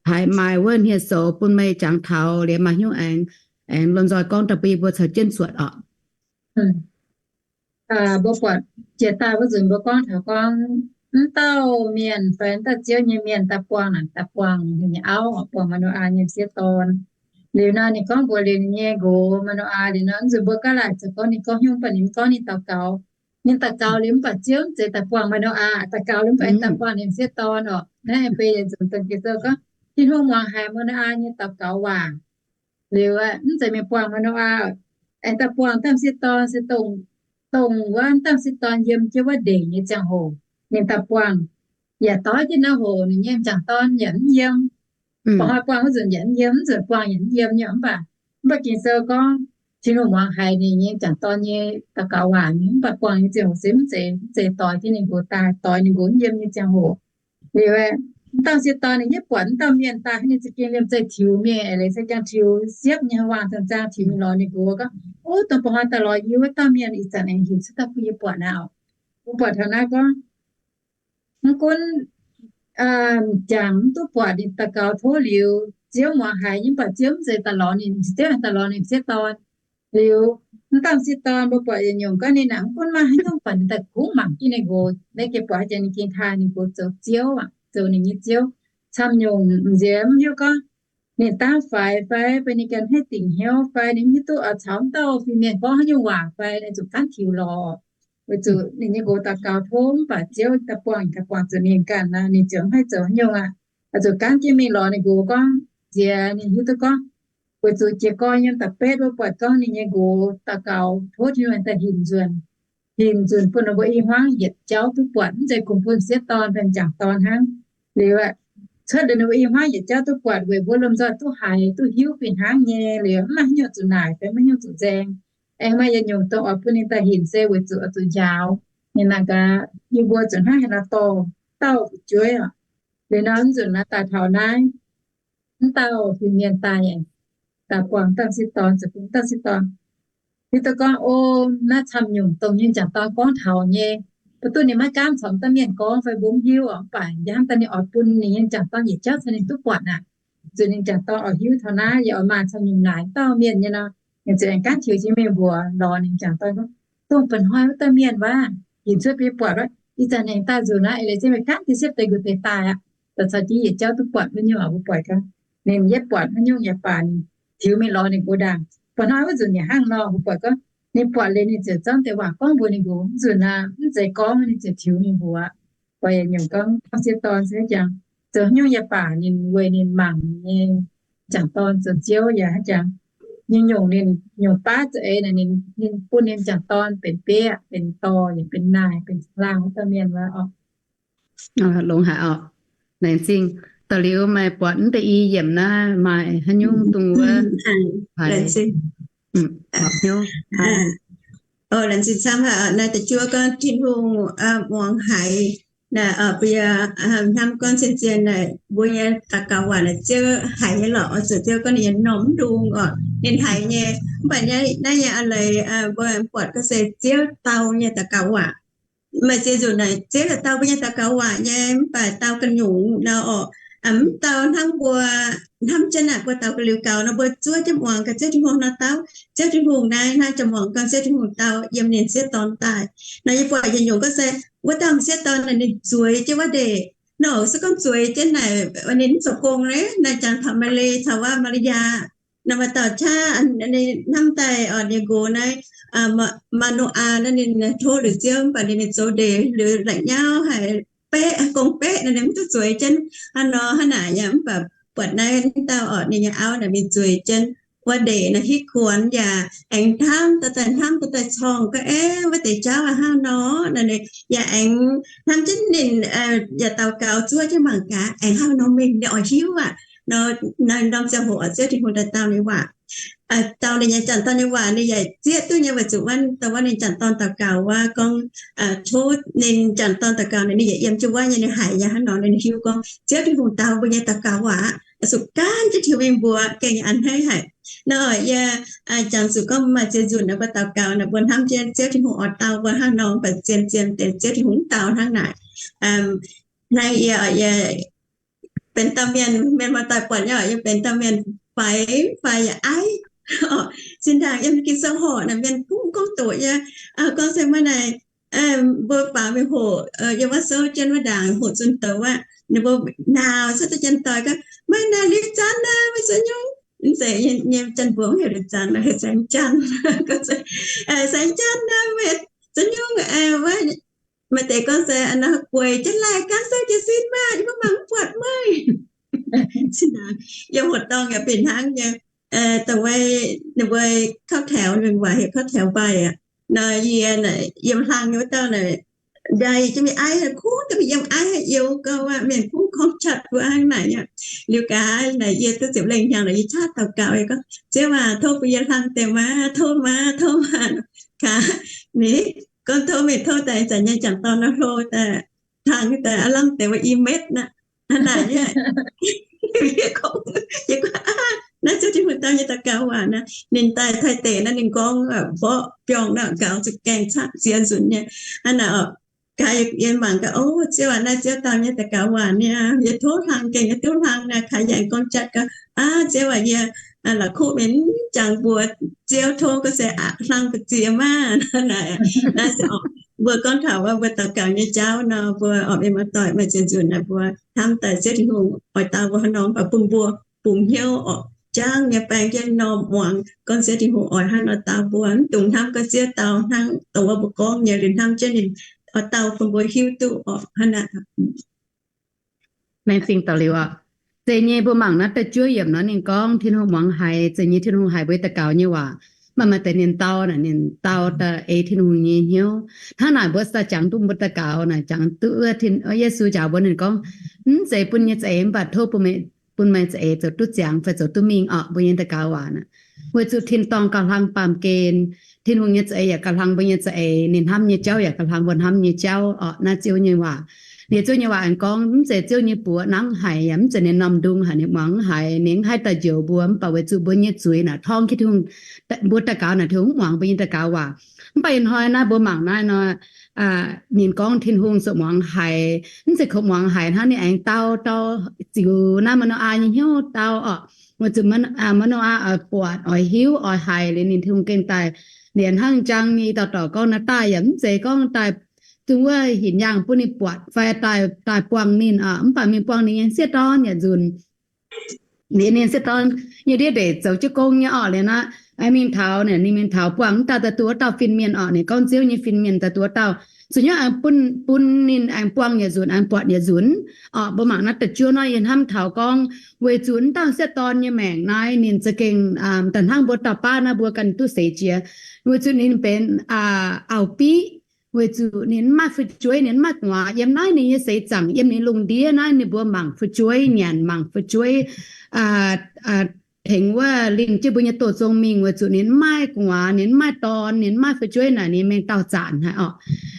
haiz maaih wuov hniev-soux bun meih jangx taux, liuz maaih hnyouv aengx, aengx lomh nzoih gorngv daaih bun yie mbuo caux jienv cuotv orqc. Mbuo buatc jiex daaih wuov nzunc mbuo gorngv taux gorngv, mv dauh mienh fai mv dauh Ziouv nyei mienh daaih buangh naaic, daaih buangh ninh nyei auv, buangh Maa^no^aa nyei m'sieqv dorn. Liuz nor ninh gorngv mbuox liuz ninh nyei nqox Maa^no^aa liuz nor, nzunc mbuo gaav laaic zoux gorngv ninh gorngv hnyouv, mv baac ninh mv gorngv, ninh daux gaux. ninh daux gaux liuz mv baac Ziouv mv zeiz daaih buangh meih Noqaa, daux gaux liuz mv baac daaih buangh ninh m'sieqv dorn orqc. Naaiv beiv yietc nzunc dongh Ging-Sou gorngv Tin-Hungh muangx haiz meih Noqaa nyei daux gaux waac. Liuz mv zeiz mingh buangh meih Noqaa, aengx daaih buangh dauh m'sieqv dorn se dongh, dongh wuov dauh m'sieqv dorn yiem jienv wuov ndeic nyei ziangh hoc ninh daaih buangh. Yaac doix jienv naaiv hoc ninh nyei m'jangc dorn yaac mv yiem. Buangh hnoi buangh wuov nzunc yaac mv yiem, mv nzunc buangh yaac mv yiem nyei. Mv baac, mv baac Ging-Sou gorngv Tin-Hungh muangx haiz ninh nyei m'jangc dorn nyei daux gaux waac, mv baac buangh nyei ziangh hoc se mv zeiz, mv zeiz doix jienv ninh nqox daaih, doix ninh nqox mv yiem nyei ziangh hoc. Liuz wuov dauh m'sieqv dorn ninh yietv buatc wuov dauh mienh daaih, ninh za'gengh liemh zeih tiux mingh, eix leiz se gaengh tiux siepv nyei, waangh zaang zaang tiux mingh lorz ninh nqox gorngv, Ov, dongh buangh hnoi daaih lorz yie wuov dauh mienh ih zanc aengx hinc cuotv daaih bun yie buatc aqv. Mbuo buatc taux naaiv gorngv, mv gunv m'jangc mv duqv buatc, ninh daux gaux tov liuz, Ziouv muangx haiz nyei, mv baac Ziouv mv zeiz daaih lorz ninh, Ziouv aengx daaih lorz ninh m'sieqv dorn. Liuz, wuov dauh m'sieqv dorn mbuo buatc yietc nyungc gorngv ninh aeqv, mv gunv maaih haaix nyungc, mv baac ninh daaih kungx mangc jienv ninh nqox, naaiv gengh buatc haaix jiex ninh gengh taaih ninh nqox zoux ziouv, zoux ninh nyei ziouv. Camv nyungc m'nziex mv hiuv gorngv ninh dangv faix fai, fai ninh ganh haih dingc hnyouv fai, ninh mv hiuv duqv oix caux wuov dauh fin-mienh gorngv haaix nyungc waac fai, ninh zuqc gaanv tiux lorz. Weic zuqc ninh nyei nqox daux gaux tov mv baac Ziouv daaih buangh, daaih buangh zuqc ninh ganh nor, ninh ziouc mv haih zoux haaix nyungc aqv. Oix zuqc gaanv jienv mingh lorz ninh nqox gorngv, nziex ninh hiuv duqv gorngv, weic zuqc jiez gorn yiem da'betv wuov buatc gorngv ninh nyei nqox daux gaux tov Tin-Hungh daaih hinc nzunc, hinc nzunc bun ninh mbuo i hmuangv yietc jauv duqv buatc, mv zeiz kungx bun m'sieqv dorn fai m'jangc dorn hnangv. Liuz, cuotv liuz ninh mbuo i hmuangv yietc jauv duqv buatc weic mbuo lomh nzoih duqv haiz duqv hiuv fih hnangv nyei. Liuz mv maaih haaix nyungc zuqc naaic fai maiv haaix nyungc zuqc nzaeng. Aengx maaih yietc nyungc dongh oix bun ninh daaih hinc se weic zuqc oix zuqc njaaux ninh. Naaic gaax, yie mbuo zuqc hnangv haaix nor dorh dauh fu'jueiv oc. Liuz nor mv nzunc naaiv daaih taux naaiv, mv dauh fin-mienh daaih, daaih buangh dauh m'sieqv dorn, ziouc bun dauh m'sieqv dorn hiuv duqv gorngv, O, naaiv camv nyungc dongh nyei m'jangc dorn gorngv taux nyei. Mv duqv ninh maiv gaamv caux dauh mienh gorngv fai mbuo mv hiuv oc, mv baac yie hnamv daaih ninh oix bun ninh nyei m'jangc dorn yietc jauv caux ninh duqv buatc aqv. Zuqc ninh m'jangc dorn oix hiuv taux naaiv, yie oix maaih camv nyungc naaic dauh mienh nyei nor. Ninh ziouc aengx gaanv tiux jienv mingh mbuox lorz ninh m'jangc dorn gorngv, Dongh mba'hnoi wuov dauh mienh wuov, hinc cuotv bun yie buatc wuov, ih zanc ninh daaih nzunc naaiv, eix leiz se meih gaanv diex siepv deix nqox deix daaih aqv. Daaih caux jienv yietc jauv duqv buatc wuov nyungc oc. Mbuo buatc gaax, ninh yietv buatc wuov nyungc yaac baac ninh tiux mingh lorz ninh nqox ndaangc. Mba'hnoi wuov nzunc yaac hnangv nor, mbuo buatc gorngv ninh buatc liuz ninh ziouc zorqv deix waac gorngv mbuox ninh nqox. Mv nzunc naaiv mv zeiz gorngv, ninh ziouc tiux mingh mbuox. Buatc yietc nyungc gorngv m'sieqv dorn se jangx, zoux haaix nyungc yaac baac ninh weic ninh mangc nyei m'jangc dorn zoux ziouv yaac jangx, nyungc-nyungc ninh nyungc baav za'eix naaic ninh bun ninh m'jangc dorn benx bieiv, benx dorh, yaac benx naaih, benx laangh wuov dauh mienh wuov oc. Longx haic oc. Laengz zingh. Da'liuz meih buatc mv deix i yiemc naaiv maaih haaix nyungc dongh wuov haiz hnyouv? Laengz zingh camv haic. Naaiv da'juov gorngv Tin-Hungh muangx haiz, naaic mbuo hnamv gorngv zien-zien naaic mbuo nyei daux gaux waac naaic Ziouv haiz nyei lorqc. Oix zuqc Ziouv gorngv ninh nyei norm mv ndung oc, ninh haiz nyei. Mv baac naaiv nyei a'leiz mbuo buatc gorngv se Ziouv dau nyei daux gaux waac. Maaih ziex nzunc naaic Ziouv yaac dau mbuo nyei daux gaux waac nyei, mv baac dau ga'nyungc nor oc. Mv dau hnangv mbuo hnamv jienv naaic mbuo daux gaux liuz gaux nor, mbuo zuov jienv muangx gaax Ziouv Tin-Hungh nor dau. Ziouv Tin-Hungh naaiv hnangv jiex muangx gorngv Ziouv Tin-Hungh dau yiem ninh m'sieqv dorn daaih nor. Yie buatc yietc nyungc gorngv se wuov dauh m'sieqv dorn naaic ninh zueiz jienv wuov ndeic nor, se gorngv zueiz jienv naaic ninh mv zoux gong naaic, naaic jangx taux Maa^li caux wuov Maa^li^yaa nor, maaih dauh qaqv hnamv daaih oc, ninh nqox naaiv, Maa^no^aa naaiv ninh tov liuz Ziouv, mv baac ninh mingh zoux ndeic liuz la'nyauv haic, beqv, gong beqv nor, ninh mv duqv zueiz jienv hnangv nor hnangv naaic yaac mv baac buatc naaiv dauh oc, ninh nyei auv naaic mingh zueiz jienv wuov ndeic naaic hitv kuonx yaac aengx hnamv daaih daaih hnamv daaih daaih corngh gorngv, Aeqv, wuov deix jauv hnangv nor, naaic ninh yaac aengx hnamv jienv ninh yaac daux gaux zuov jienv mangc gaax aengx hnangv nor mingh, ninh oix hiuv aqv. Nor, naaiv norm ziangh hoc oix Ziouv Tin-Hungh daaih dau ninh waac. Dau ninh nyei m'jangc dorn nyei waac ninh yaac zieqv duqv nyei, weic zuqc wuov dauh wuov ninh m'jangc dorn daux gaux wuov gorngv, tov ninh m'jangc dorn daux gaux naaic ninh yaac yiem jienv wuov nyei, ninh haiz yaac hnangv nor, ninh hiuv gorngv Ziouv Tin-Hungh dau mbuo nyei daux gaux waac aqv. Zuqc gaanv jienv tiux mingh mbuox gengh a'hneiv haic. Nor yie jangx zuqc gorngv maaih ziex nzunc naaic mbuo daux gaux naaic mbuo hnamv jienv Ziouv Tin-Hungh oix dau mbuo hnangv nor, mv baac zien-zien deix Ziouv Tin-Hungh mv dau hnangv naaic. Hnangv yie, yie benx dauh mienh, mienh muoz-doic buatc nyei, yie benx dauh mienh faix, faix yaac aiv. Zinh ndaangc yiem Ging-Sou horpc naaic mienh kungx gorngv doqc yie, gorngv se maiv naaic, mbuo baaux mingh hoqc yiem wuov souv jienv wuov ndaangc hoqc zunh douz aqv, ninh mbuo nauz cuotv daaih janx-doic gorngv, Meih naaic liuz zanc naaic meih zoux nyungc? Mv zeiz nyei, janx-mbuox mv heuc liuz zanc, heuc saengv janx. Saengv janx naaic meih Za'nyungc wuov, maaih deix gorngv se, Gueic jienv laih, gan sou jiez sin maah! Yie mbuo mangc mv buatc meih. Yiem horqc dorngh yaac benx hnangv nyei. Dongh wuov ninh mbuo เข้าแถว ninh waac heuc เข้าแถว mbaih aqv. Nor yie yiem hlang nyei wuov dauh naaic, ndaaih jienv mingh aiv, kuv jienv mingh yiem aiv, youx gau aqv, mienh kungx gorngv qatv mbuo hnangv naaic aqv. Liuz gaax naaic yie duqv ziepc lengh hnyangx naaic yie qaqv daux gaux gorngv, Ziouv aac, tov bun yie hlang deix maah, tov maah, tov maah. Gaax, ninh gorngv tov mingh tov daaih, zanc nyei jangc dorn nor hlo daaih, hlang daaih aav lamh deix wuov i metv naaic. Hnangv naaic, yie gorngv, yie gorngv, Aav, naaiv Ziouv Tin-Hungh dau nyei daux gaux waac naaic. Ninh daaih Taiv deic naaiv, ninh gorngv mborqv biorngh naaic gaux za'gengh camv ziex nzunc nyei. Hnangv naaic oc. Gaax yie mangc gaax, O Ziouv aac, naaiv Ziouv dau nyei daux gaux waac niaa, yie tov hlang gengh yie duqv hlang naaic. Kaaix yaac gorngv jatv gaax, Aav, Ziouv aac, yie la'kuqv mingh mv jangx mbuox Ziouv tov ga'sie aqv, hlang ga'sie maah! Naaic, naaiv se oc, mbuo gorngv taux wuov mbuo daux gaux nyei jauv nor, mbuo oc, mienh muoz-doic, maaih ziex nzunc naaic mbuo hnamv daaih Ziouv Tin-Hungh oix dau mbuo haaix nor, mv baac bun mbuo bungx hnyouv oc, jangv nyei baeng jienv norm muangx gorngv Ziouv Tin-Hungh oix hnangv nor dau mbuo, mv dungx hnamv gorngv Ziouv dau hnangv dongh wuov mbuo gorngv nyei, liuz hnamv jienv ninh oix dau bun mbuo hiuv duqv oc. Hnangv naaic. Laengz zingh daux liuz oc. Zeiz nyei mbuo mangc naaiv da'juov yiemc nor ninh gorngv Tin-Hungh muangx haiz, zeiz nyei Tin-Hungh haiz mbuo daux gaux nyei waac. Mv baac maaih deix ninh dau naaic ninh dau daaih ei Tin-Hungh nyei hnyouv. Hnangv naaic mbuo daaih jangx duqv mbuo daux gaux naaic jangx duqv wuov, Yesu njaaux mbuo ninh gorngv, Mv zeiz bun nyei za'eix, mv baac tov bun meih, bun meih za'eix zoux duqv ziangx fai zoux duqv mingh oc, mbuo nyei daux gaux waac naaic. Weic zuqc tin-dorngh gauh hlang baamh gen, Tin-Hungh nyei za'eix yaac gauh hlang mbuo nyei za'eix, ninh hnamv nyei jauv yaac gauh hlang mbuo hnamv nyei jauv oc. Naaiv Ziouv nyei waac. Liuz Ziouv nyei waac aengx gorngv, mv zeiz Ziouv nyei buoz nangv haic, yaac mv zeiz ninh norm ndung haic, ninh muangx mv haiz, ninh mv haih daaih njoux mbuo, mv baac weic zuqc mbuo nyei zuiz naaic torngv jienv Tin-Hungh, mbuo daux gaux naaic Tin-Hungh mv muangx mbuo nyei daux gaux waac. Mv baac ih hnoi naaiv mbuo mangc naaiv nor, ninh gorngv Tin-Hungh ziouc muangx haiz, mv zeiz kouv muangx haiz hnangv, ninh aengx dau, dau ziux naaiv Manoaa nyei hnyouv dau oc. Weic zuqc Manoaa oix buatc, oix hiuv, oix haiz liuz ninh Tin-Hungh gengh daaih lienz hnangv jang nyei dauh dorc gorngv naaiv daaih yaac mv zeiz gorngv daaih zungv wuov hinc yaangh bun ninh buatc fai daaih buangh ninh oc, mv baac mingh buangh ninh nyei sieqv dorn yietc nzunc. Liuz ninh sieqv dorn nyei ndiev ndeic zoux jienv gong nyei orqc, liuz naaiv mingh taux, ninh mingh taux buangh mv dauh, daaih duqv wuov dauh fin-mienh orqc, ninh gorngv Ziouv nyei fin-mienh daaih duqv wuov dauh. Zuqc hnyouv aengx bun, bun ninh aengx buangh yietc nzunc, aengx buatc yietc nzunc orqc. Mbuo mangc naaiv da'juov nor yie hnamv taux gorngv, weic zuqc mv dauh sieqv dorn nyei maengc naaiv ninh za'gengh daaih hnangv mbuo dauh baav naaiv mbuo ganh duqv seix jiex, weic zuqc ninh benx auv-biqv, weic zuqc ninh mv maaih fu'jueiv, ninh mv maaih gu'nguaaz. Yiem naaiv ninh nyei seix zaangc, yiem ninh lungh ndiev naaiv ninh mbuo mangc fu'jueiv, nyanc mangc fu'jueiv, tengx wuov lingh jienv mbuo nyei doz zong mingh, weic zuqc ninh mv maaih gu'nguaaz, ninh mv maaih dorn, ninh mv maaih fu'jueiv naaic, ninh mengh dauh zaanc haic orqc.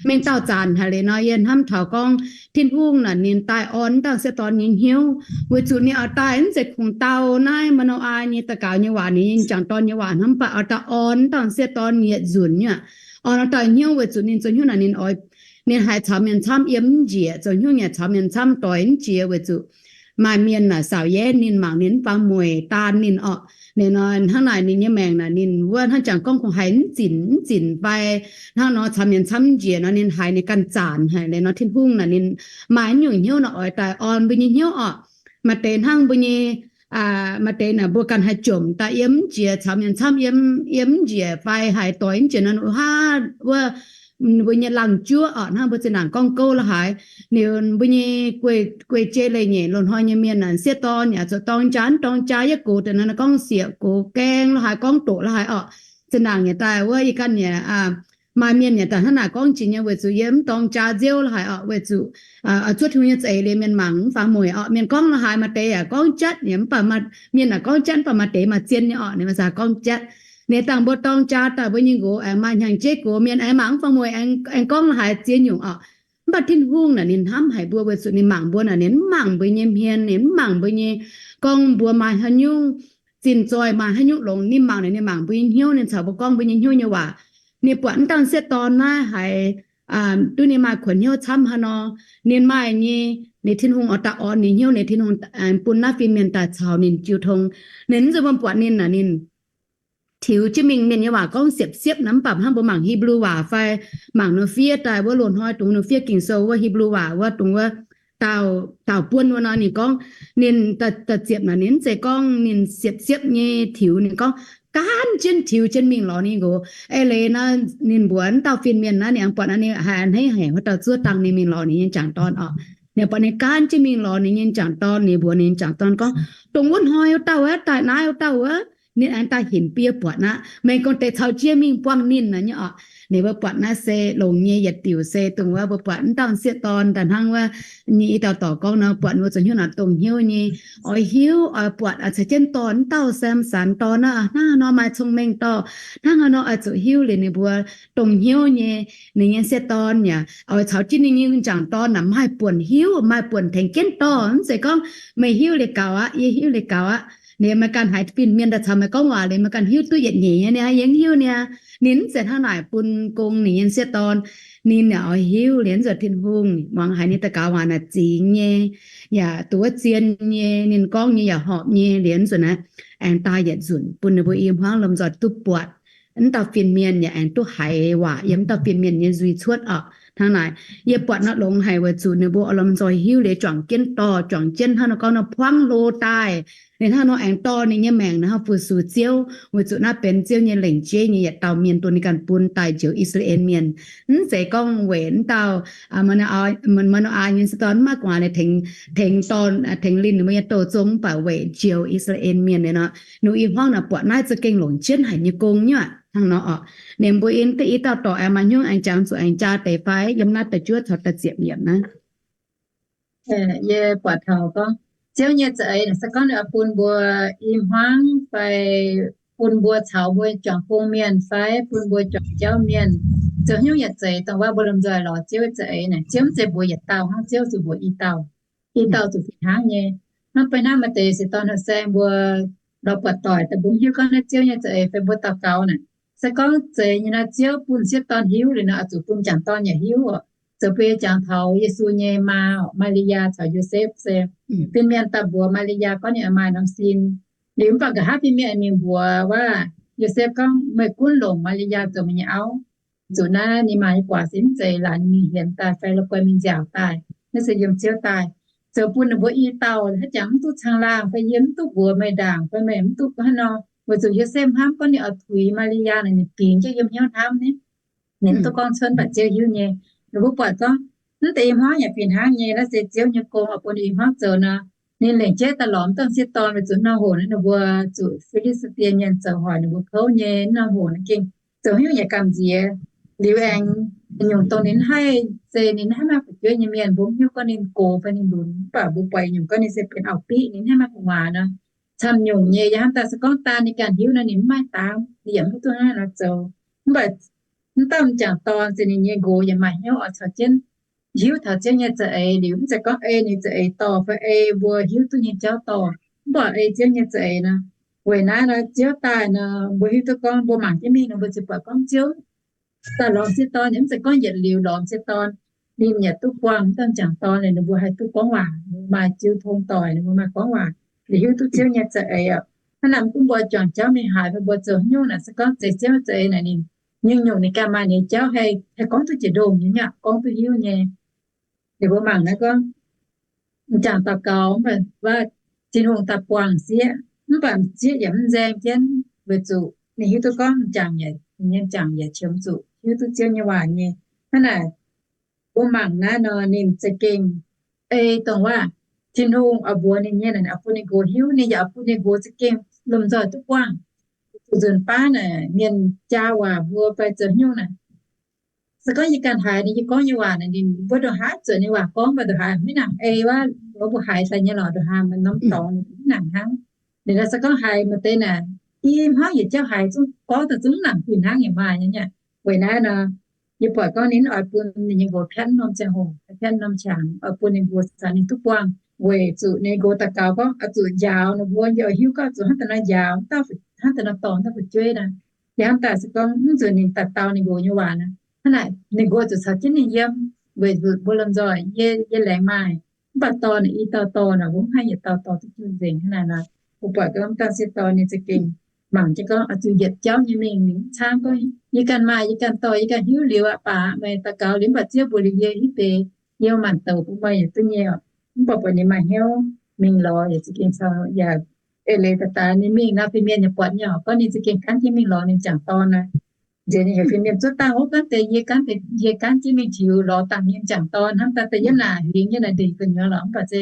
Mengh dauh zaanc haic liuz nor yie hnamv taux gorngv Tin-Hungh naaic ninh daaih orn mv dauh sieqv dorn nyei hnyouv, weic zuqc ninh oix daaih mv zeiz kungx dau naaiv Manoaa nyei daux gaux nyei waac, ninh jangc dorn nyei waac hnangv, mv baac oix daaih orn mv dauh sieqv dorn yietc nzunc nyei aqv. Orn oix daaih hnyouv weic zuqc ninh zoux hnyouv naaic ninh oix, ninh haiz caux mienh camv yiem mv njiec, zoux hnyouv nyei caux mienh camv doix mv jiex weic zuqc maaih mienh naaic saaux yaenv ninh, mangc ninh, mv fangx mueic, daan ninh orqc. Ninh nor hnangv naaic ninh nyei maengc naaic ninh wuov hnangv jangx gorngv kungx haiz mv zinc mv zinc fai hnangv nor caux mienh camv mv njiec nor ninh haiz ninh ganh zaanc haic. Liuz nor Tin-Hungh naaic ninh maaih nyungc hnyouv nor oix daaih orn mbuo nyei hnyouv orqc. Maaih deix hnangv mbuo nyei, maaih deix naaic mbuo ganh haih jomc daaih yiem mv jiex, caux mienh camv yiem mv jiex fai haiz doix mv jiex nor, hnangv wuov mbuo nyei laangh juoqv orqc, hnangv mbuo zinh ndaangc gorngv gouv la'haaix, liuz mbuo nyei guei-jei leiz-nyeic loz-hnoi nyei mienh naaic sieqv dorn yaac zuqc dorng jaa, dorng jaa yietv gox deix nor gorngv sieqv gox gaeng la'haaix, gorngv doqc la'haaix orqc. Zinh ndaangc yaac daaih wuov ih ganh yaac maaih mienh yaac daaih hnangv naaic gorngv jiex nyei, weic zuqc yie mv dorng jaa nziouv la'haaix orqc, weic zuqc zuov Tin-Hungh nyei za'eix liuz mienh mangc mv fangx mueic orqc. Mienh gorngv la'haaix maaih deix yaac gorngv jatv, yaac mv baac mienh yaac gorngv jatv, mv baac maaih deix maaih zien nyei orqc, ninh maiv zaqc gorngv jatv. Ninh dangh mbuo dorng jaa daaih mbuo nyei nqox aengx maaih hnyangx-jeiv gox, mienh aengx mangc mv fangx mueic, aengx gorngv la'haaix ziex nyungc orqc. Mv baac Tin-Hungh naaic ninh hnamv haic mbuo weic zuqc ninh mangc mbuo naaic, ninh mv mangc mbuo nyei hmien, ninh mv mangc mbuo nyei gorngv mbuo maaih haaix nyungc zinh zoih, maaih haaix nyungc longx. Ninh mangc naaic ninh mangc mbuo nyei hnyouv, ninh caux mbuo gorngv mbuo nyei hnyouv nyei waac. Ninh buatc mv dauh sieqv dorn naaiv haiz duqv ninh maaih kuonx hnyouv camv haaix nor, ninh maaih nyei, ninh Tin-Hungh oix daaih orn ninh hnyouv, ninh Tin-Hungh bun naaiv fin-mienh daaih caux ninh jiu tong. Ninh mv zuqc mbuo buatc ninh naaic ninh tiux jienv mingh. Mienh nyei waac gorngv siepv-siepv naaic, mv baac hnangv mbuo mangc Hipv^lu waac fai mangc nor fiev daaih wuov loz-hnoi dungx nor fiev Ging-Sou wuov Hipv^lu waac wuov dongh wuov daauh buonv wuov nor, ninh gorngv ninh da'ziepc naaic ninh mv zeiz gorngv ninh siepv-siepv nyei tiux, ninh gorngv gaanv jienv tiux jienv mingh lorz ninh nqox. Eix leiz naaiv ninh mbuox wuov dauh fin-mienh naaiv, ninh aengx buatc naaiv ninh haiz a'hneiv haic wuov dauh zuov dangh ninh mingh lorz ninh nyei m'jangc dorn orqc. Ninh buatc ninh gaanv jienv mingh lorz ninh nyei m'jangc dorn, ninh mbuox ninh m'jangc dorn gorngv, Dongh wuov hnoi wuov dauh wuov, daaih naaiv wuov dauh wuov. Ninh aengx daaih hinc biei buatc aqv. Meih gorngv deix caux jienv mingh buangh ninh naaic nyei orqc. Ninh mbuo buatc naaiv se longx nyei yietc diuc se dongh wuov mbuo buatc wuov dauh m'sieqv dorn daaih hnangv wuov nyei i dauh dorc gorngv nor, buatc ninh mbuo zoux hnyouv naaic dongh hnyouv nyei, oix hiuv oix buatc caux jienv dorh wuov dauh Samson dorn naaiv hnangv haaix nor maaih cong-mengh dorh, hnangv haaix nor oix zuqc hiuv liuz ninh mbuo dongh hnyouv nyei. Ninh nyei m'sieqv dorn yaac oix caux jienv ninh nyei m'jangc dorn naaic maaih buonc hiuv, maaih buonc tengx jienv dorh. Mv zeiz gorngv meih hiuv liuz gaux aqv, yie hiuv liuz gaux aqv. Ninh meih ganh haiz fin-mienh daaih caux meih gorngv waac liuz meih ganh hiuv duqv yietc nyeic nyei niaa, yie hiuv niaa. Ninh mv zeiz hnangv naaic bun gong ninh nyei m'sieqv dorn. Ninh yaac oix hiuv liuz nzuonx Tin-Hungh muangx haiz ninh daux gaux waac naaic zingx nyei, yaac duqv zien nyei, ninh gorngv nyei yaac horpc nyei liuz nzuonx naaiv, aengx daaih yietc nzunc bun ninh mbuo i hmuangv lomh nzoih duqv buatc. Wuov dauh fin-mienh yaac aengx duqv haiz waac yiem wuov dauh fin-mienh nyei nzuih cuotv orqc. Hnangv naaic, yie buatc nor longx haic weic zuqc ninh mbuo oix lomh nzoih hiuv liuz juangc jienv dorh, juangc jienv hnangv nor gorngv nor buangv hlo daaih. Liuz hnangv nor aengx dorh ninh nyei maengc naaic hnangv fu-sux Ziouv, weic zuqc naaiv benx Ziouv nyei lengc jeiv nyei yietc dauh mienh dongh ninh ganh bun daaih njoux I^saa^laa^en Mienh. Mv zeiz gorngv weic wuov dauh Mano^aa nyei m'sieqv dorn mv maaih gu'nguaaz liuz tengx dorn, tengx linh ninh mbuo nyei douz zong, mv baac weic njoux I^saa^laa^en Mienh liuz nor, ninh i hmuangv naaic buatc naaiv za'gengh longc jienv haic nyei gong nyei aqv. Hnangv nor orqc. Ninh mbuo in deix i dauh dorc aengx maaih hnyouv aengx jangx zuqc aengx jaa deix fai yiem naaiv da'juov caux da'ziepc yiemc naaiv. Yie buatc taux gorngv Ziouv nyei za'eix naaic se gorngv ninh oix bun mbuo i hmuangv fai bun mbuo caux mbuo juangc gong mienh fai bun mbuo juangc jauv mienh zoux hnyouv nyei za'eix, dongh wuov mbuo lomh nzoih lorz Ziouv za'eix naaic, Ziouv mv zeiz mbuox yietc dauh hnangv, Ziouv zuqc mbuox i dauh, i dauh zuqc fih hnangv nyei. Hnangv beiv hnangv maaih deix se dorn houh saeng mbuo lorz buatc doic daaih mbuo mv hiuv gorngv naaiv Ziouv nyei za'eix fai mbuo daux gaux naaic. Se gorngv zeiz nyei nor, Ziouv bun m'sieqv dorn hiuv liuz nor, oix zuqc bun m'jangc dorn yaac hiuv oc. Zoux bun yie jangx taux Yesu nyei maa, Maa^li^yaa caux Yosepv se fin-mienh daaih mbuox Maa^li^yaa gorngv ninh maaih norm sin. Liuz mv baac nqa'haav fin-mienh mingh mbuox wuov Yosepv gorngv, Meih gunv longc Maa^li^yaa zoux meih nyei auv. Zuqc naaiv ninh maaih nyei guaax se mv zeiz laanh mingh hienx daaih fai la'guaih mingh nziaauc daaih. Naaiv se yiem Ziouv daaih. Zoux bun ninh mbuo i dauh haaix jangx mv duqv caangh laangh fai yie mv duqv mbuox meih ndaangc fai meih mv duqv hnangv nor, weic zuqc Yosepv hnamv gorngv ninh oix tuix Maa^li^yaa naaic, ninh bingx jienv yiem hnyouv hnamv ni. Ninh mv duqv gorngv cuotv, mv baac Ziouv hiuv nyei. Ninh mbuo buatc gorngv mv deix i hmuangv yaac fih hnangv nyei. Naaiv se Ziouv nyei gong oix bun i hmuangv zoux nor, ninh lengc jeiv daaih lorz m'sieqv dorn weic zuqc norm hoc naaiv ninh mbuo zuqc Fi^li^saa^die Mienh zoux hoic ninh mbuo kouv nyei. Norm hoc naaiv gengh zoux hnyouv yaac gamh nziex. Liuz aengx nyungc dongh ninh haih, se ninh haih maaih fu'jueiv nyei mienh, mbuo mv hiuv gorngv ninh gox fai ninh lunx, mv baac mbuo buatc nyungc gorngv ninh se benx auv-biqv, ninh haih maaih gu'nguaaz nor, camv nyungc nyei. Yaac hnangv daaih se gorngv daaih ninh ganh hiuv nor ninh mv maaih dangv, ninh yaac mv duqv hnangv naaiv nor zoux. Mv baac mv dauh m'jangc dorn se ninh nyei nqox yaac maaih hnyouv oix caux jienv hiuv taux Ziouv nyei za'eix. Liuz mv zeiz gorngv ei ninh za'eix dorh fai ei mbuo hiuv duqv nyei jauv dorh, mv baac ei Ziouv nyei za'eix nor. Weic naaiv nor Ziouv daaih nor mbuo hiuv duqv gorngv mbuo mangc jienv mingh nor mbuo ziouc buatc gorngv Ziouv daaih lorz m'sieqv dorn, mv zeiz gorngv yietc liuz lorz m'sieqv dorn, ninh yaac duqv buangh m'dauh m'jangc dorn, ninh mbuo haih duqv gorngv waac, maaih jiu tong doic, ninh mbuo maaih gorngv waac, liuz hiuv duqv Ziouv nyei za'eix oc. Hnangv naaic mv gunv mbuo juangc jauv mingh haaix fai mbuo zoux hnyouv naaic, se gorngv zeiz Ziouv za'eix naaic ninh nyungc-nyungc ninh ganh maaih ninh jauv haih gorngv duqv jiex ndongh nyei, gorngv duqv hiuv nyei. Ninh mbuo mangc naaiv gorngv m'jangc daux gaux mv baac Tin-Hungh daaih buangh sieqv, mv baac sieqv yaac mv nzaeng jienv weic zuqc ninh hiuv duqv gorngv m'jangc, m'jangc yaac qiemx zuqc hiuv duqv Ziouv nyei waac nyei. Hnangv naaic mbuo mangc naaiv nor ninh za'gengh ei dongh waac Tin-Hungh oix mbuox ninh nyei naaic, oix bun ninh nqox hiuv, ninh yaac oix bun ninh nqox za'gengh lomh nzoih duqv buangh. Zuqc nzunc baav naaic mienh jaa waac mbuo fai zoux hnyouv naaic, se gorngv yie ganh haiz ninh nyei gorngv nyei waac naaic, ninh mbuo ndongc haaix zuotc ninh waac gorngv, mv baac ndongc haaix mv nangc ei wuov, mbuo haiz daaih nyei lorqc, ndongc haaix maaih norm dorngx ninh mv nangc hnangv. Ninh se gorngv haiz maaih deix naaic, i hmuangv yietc jauv haiz zungv gorngv daaih zungv mv nangc fih hnangv yaac maaih nyei. Weic naaiv nor, yie buatc gorngv ninh oix bun ninh nyei nqox piatv norm ziangh hoc, piatv norm qangx, oix bun ninh mbuo caux ninh duqv buangh, weic zuqc ninh nqox daux gaux gorngv oix zuqc njaaux ninh mbuo, yie oix hiuv gorngv zuqc hnangv daaih nor njaaux, hnangv daaih nor dorh, hnangv daaih fu'jueiv naaic. Yie hnamv daaih se gorngv mv nzunc ninh daaih dau ninh nqox nyei waac naaic, hnangv naaic ninh nqox zuqc caux jienv ninh yiem, weic zuqc mbuo lomh nzoih yie, yie laengz maaih, mv baac dorh naaic i dauh dorh naaic, mbuo mv haih yietc dauh dorh duqv jienv nzengc. Hnangv naaic nor, mbuo buatc gorngv m'dauh m'sieqv dorh ninh za'gengh mangc jienv gorngv oix zuqc yietc jauv nyei mingh, ninh mv camv gorngv yie ganh maaih, yie ganh dorh, yie ganh hiuv liuz aqv, baac meih daux gaux liuz mv baac Ziouv mbuox liuz yie hiuv deix, yie maanc douz bun meih yaac duqv nyei oc. Mv baac buatc ninh maaih hnyouv mingh lorz yaac za'gengh caux yaac Eix leiz daaih daaih ninh mingh nor, fin-mienh yaac buatc nyei oc, gorngv ninh za'gengh gaanv jienv mingh lorz ninh m'jangc dorn naaic. Nziex ninh heuc fin-mienh zuov dangh, wuov gaanv deix yie gaanv, yie gaanv jienv mingh tiux lorz dangh nyei m'jangc dorn hnangv, daaih daaih yiem naaic huingx yiem naaic ndeic gu'nyuoz lorqc, mv baac se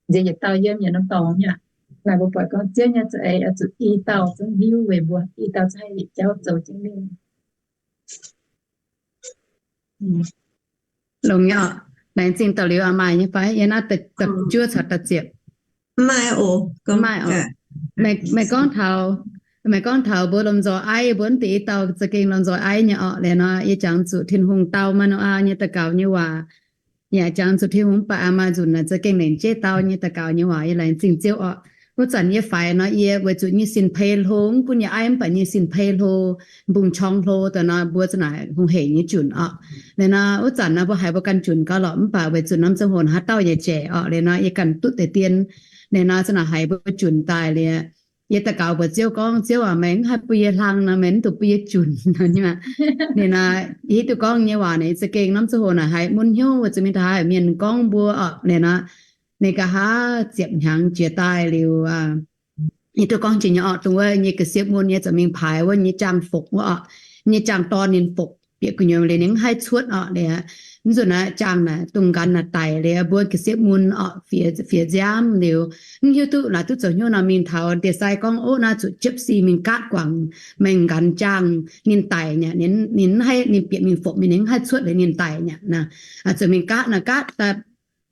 nziex yietc dauh yiem yietc norm dorngx nyei aqv. Naaic mbuo buatc gorngv Ziouv nyei za'eix oix zuqc i dauh zungv hiuv weic mbuo i dauh zungv haih yietc jauv zoux jienv mingh. Longx nyei oc. Laengz zingh da'liuz aqc, maaih nyei fai? Yiem naaiv da'juov caux da'ziepc. Maaih oc. Meih gorngv taux, meih gorngv taux mbuo lomh nzoih aiv, mbuo mv deix i dauh za'gengh lomh nzoih aiv nyei orqc. Liuz nor yie jangx zuqc Tin-Hungh dau Maa^no^aa nyei daux gaux nyei waac, yaac jangx zuqc Tin-Hungh mv baac aa maa nzunc naaic za'gengh lengc jeiv dau nyei daux gaux nyei waac. Yie laengz zingh Ziouv orqc. Wuov zanc yie faix nor, yie weic zuqc nyei sin-peix hlo, mv gunv yie aiv mv baac nyei sin-peix hlo, mbungv-qorng hlo daaih nor, mbuo za'naaic hungh heic nyei junc orqc. Liuz nor wuov zanc nor mbuo haiz mbuo ganh junc gauh lorqc, mv baac weic zuqc norm ziangh hoc haaix dauh yaac jaic orqc. Liuz nor yie ganh duqv deix dien. Liuz nor za'naaic haiz mbuo junc daaih liuz, yie daux gaux mbuox Ziouv gorngv, Ziouv aac, meih mv haih bun yie hlang nor, meih mv dungx bun yie junc nor. Liuz nor yie hiuv duqv gorngv nyei waac naaic za'gengh norm ziangh hoc naaic haiz mun hnyouv, weic zuqc mingh taux haaix mienh gorngv mbuo orqc. Liuz nor ninh nqa'haav ziepc hnyangx jiex daaih liuz, yie duqv gorngv jiex nyei orqc, dongh wuov nyei ga'sie mun nyei zoux mingh paaix wuov nyei jaang-fokc wuov orqc, nyei jaang-dorn ninh fokc bieqc gu'nyuoz liuz ninh mv haih cuotv orqc. Liuz mv nzunc naaiv jaang naaic dongh nqanx naaic daic liuz mbuo ga'sie mun orqc, fiev nziaamv liuz, mv hiuv duqv laaix duqv zoux hnyouv nor mingh taux ndie-sai gorngv, Ov, naaiv zuqc gypsy mingh gaatv guangc meih nqanx jaang, ninh daic nyei, ninh mv haih, ninh bieqc mingh fokc mingh, ninh mv haih cuotv liuz ninh daic nyei naaic. Zuqc mingh gaatv naaic, gaatv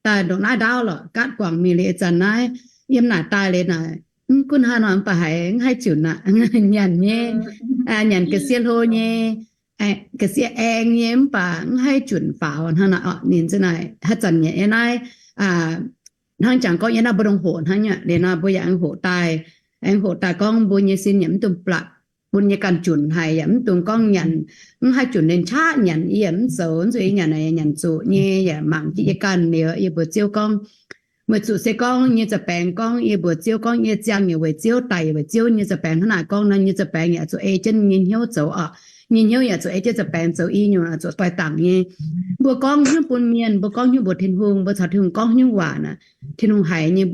daaih ndongc naaiv ndaauv lorqc, gaatv guangc mingh liuz ih zanc naaiv yiem naaic daaih liuz naaic, mv gunv hnangv nor mv baac haiz mv haih junc aqv. Nyanc nyei, nyanc ga'sie hlo nyei, ga'sie aeng nyei, mv baac mv haih junc faaux hnangv naaic orqc. Ninh za'naaic haaix zanc yaac yiem naaiv, hnangv jangx gorngv yiem naaiv mbuo dongh hoqc hnangv nyei. Liuz nor mbuo yaac aengx hoqc daaih, aengx hoqc daaih gorngv mbuo nyei sin yaac mv dungx blatc, bun yie ganh junc haic, yaac mv dungx gorngv nyanc, mv haih junc liuz qaqv nyanc, yie yaac mv zoux. Nzunc yie nyanc naaic yaac nyanc zuqc nyei, yaac mangc jienv yie ganh liuz yie mbuox Ziouv gorngv, weic zuqc se gorngv nyei za'baengx gorngv, yie mbuox Ziouv gorngv, yie ziangh yaac weic Ziouv, daic yaac weic Ziouv. Nyei za'baengx hnangv naaic gorngv nor, nyei za'baengx yaac zuqc ei jienv nyei hnyouv zoux orqc. Nyei hnyouv yaac zuqc ei jienv za'baengx zoux i nyungc, zuqc doix-dangc nyei. Mbuo gorngv hnyouv bun mienh, mbuo gorngv hnyouv mbuox Tin-Hungh, mbuo caux Tin-Hungh gorngv hnyouv waac naaic, Tin-Hungh haiz nyei.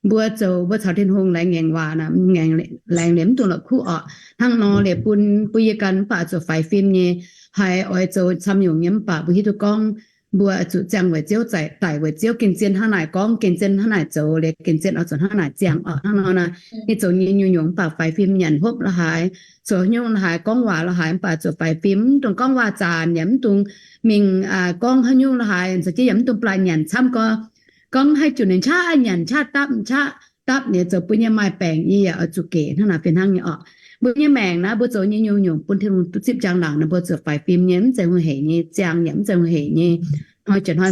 Mbuo zoux, mbuo caux Tin-Hungh laengz ngaengc waac naaic, laengz liuz mv dungx la'kuqv orqc. Hnangv nor liuz bun, bun yie ganh mv baac zuqc faix fim nyei, haiz oix zoux camv nyungc nyei, mv baac mbuo hiuv duqv gorngv mbuo zuqc ziangh weic Ziouv, daic weic Ziouv, gengh zien hnangv naaic gorngv, gengh zien hnangv naaic zoux, liuz gengh zien oix zuqc hnangv naaic ziangh orqc. Hnangv nor naaic, yie zoux nyei nyungc-nyungc mv baac faix fim, nyanc hopv la'haaix, zoux haaix nyungc la'haaix, gorngv waac la'haaix, mv baac zuqc faix fim. Mv dungx gorngv waac-zaanc, yaac mv dungx mingh gorngv haaix nyungc la'haaix, zoux jienv yaac mv dungx blatc nyanc camv gorngv, gorngv haih junc ninh qaqv nyanc, qaqv dapv, qaqv dapv, liuz zoux bun yie maaih baengc, yie yaac oix zuqc gec hnangv naaic fih hnangv nyei orqc. Mbuo nyei maengc naaiv mbuo zoux nyei nyungc-nyungc bun Tin-Hungh duqv zipv njang-laangc nor, mbuo zuqc faix fim nyei, mv zeiz hungh heic nyei, ziangh yaac mv zeiz hungh heic nyei, hnoi jiex hnoi,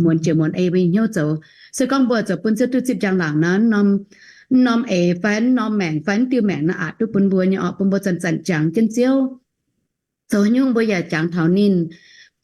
muonz jiex muonz ei mbuo nyei hnyouv zoux. Se gorngv mbuo zoux bun Ziouv duqv zipv njang-laangc nor, mv norm eix fai mv norm maengc fai mv diuh maengc naaiv aqc duqv bun mbuo nyei orqc, bun mbuo zanc-zanc jangx jienv Ziouv. Zoux haaix nyungc mbuo yaac jangx taux ninh.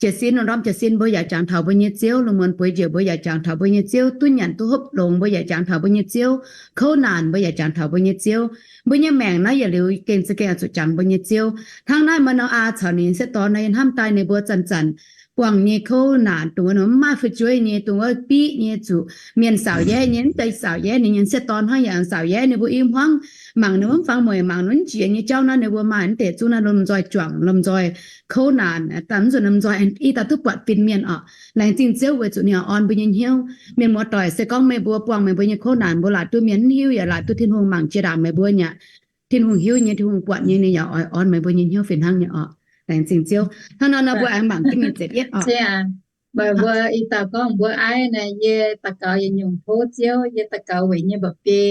Jiez sin, lungh ndorm jiez sin mbuo yaac jangx taux mbuo nyei Ziouv. Lungh muonz bueix njiec mbuo yaac jangx taux mbuo nyei Ziouv. Duqv nyanc duqv hopv longx mbuo yaac jangx taux mbuo nyei Ziouv. Kouv naanc mbuo yaac jangx taux mbuo nyei Ziouv. Mbuo nyei maengc naaiv yietc liuz gengh za'gengh oix zuqc jangx mbuo nyei Ziouv. Hnangv naaiv Maa^no^aa caux ninh sieqv dorn naaiv yiem hnamv daaih, ninh mbuo zanc-zanc buangh nyei kouv naanc, dongh wuov mv maaih fu'jueiv nyei, dongh wuov biqv nyei, zuqc mienh saauc yaev nyei, mv deix saauc yaev ninh nyei sieqv dorn hnangv yaac saauc yaev ninh mbuo i hmuangv, mangc ninh mbuo mv fangx mueic, mangc ninh mbuo mv njiec nyei jauv naaiv, ninh mbuo maaih mv deix zungv naaiv lomh nzoih juangc, lomh nzoih kouv naanc, mv zuqc lomh nzoih i dauh duqv buatc fin-mienh orqc. Laengz zingh Ziouv weic zuqc ninh orn mbuo nyei hnyouv. Mienh muoz-doic, se gorngv meih mbuo buangh meih mbuo nyei kouv naanc, mbuo laaic duqv mienh mv hiuv yaac laaic duqv Tin-Hungh mangc jiex ndaangc meih mbuo nyei aqv. Tin-Hungh hiuv nyei, Tin-Hungh buatc nyei, ninh yaac oix orn meih mbuo nyei hnyouv fih hnangv nyei orqc. Laengz zingh Ziouv. Hnangv nor nor mbuo aengx mangc jienv mingh ziepc yietv orqc. Meih mbuo i dauh gorngv mbuo aiv naaic, yie daux gaux yietc nyungc tov Ziouv, yie daux gaux weic yie nyei mba'biei.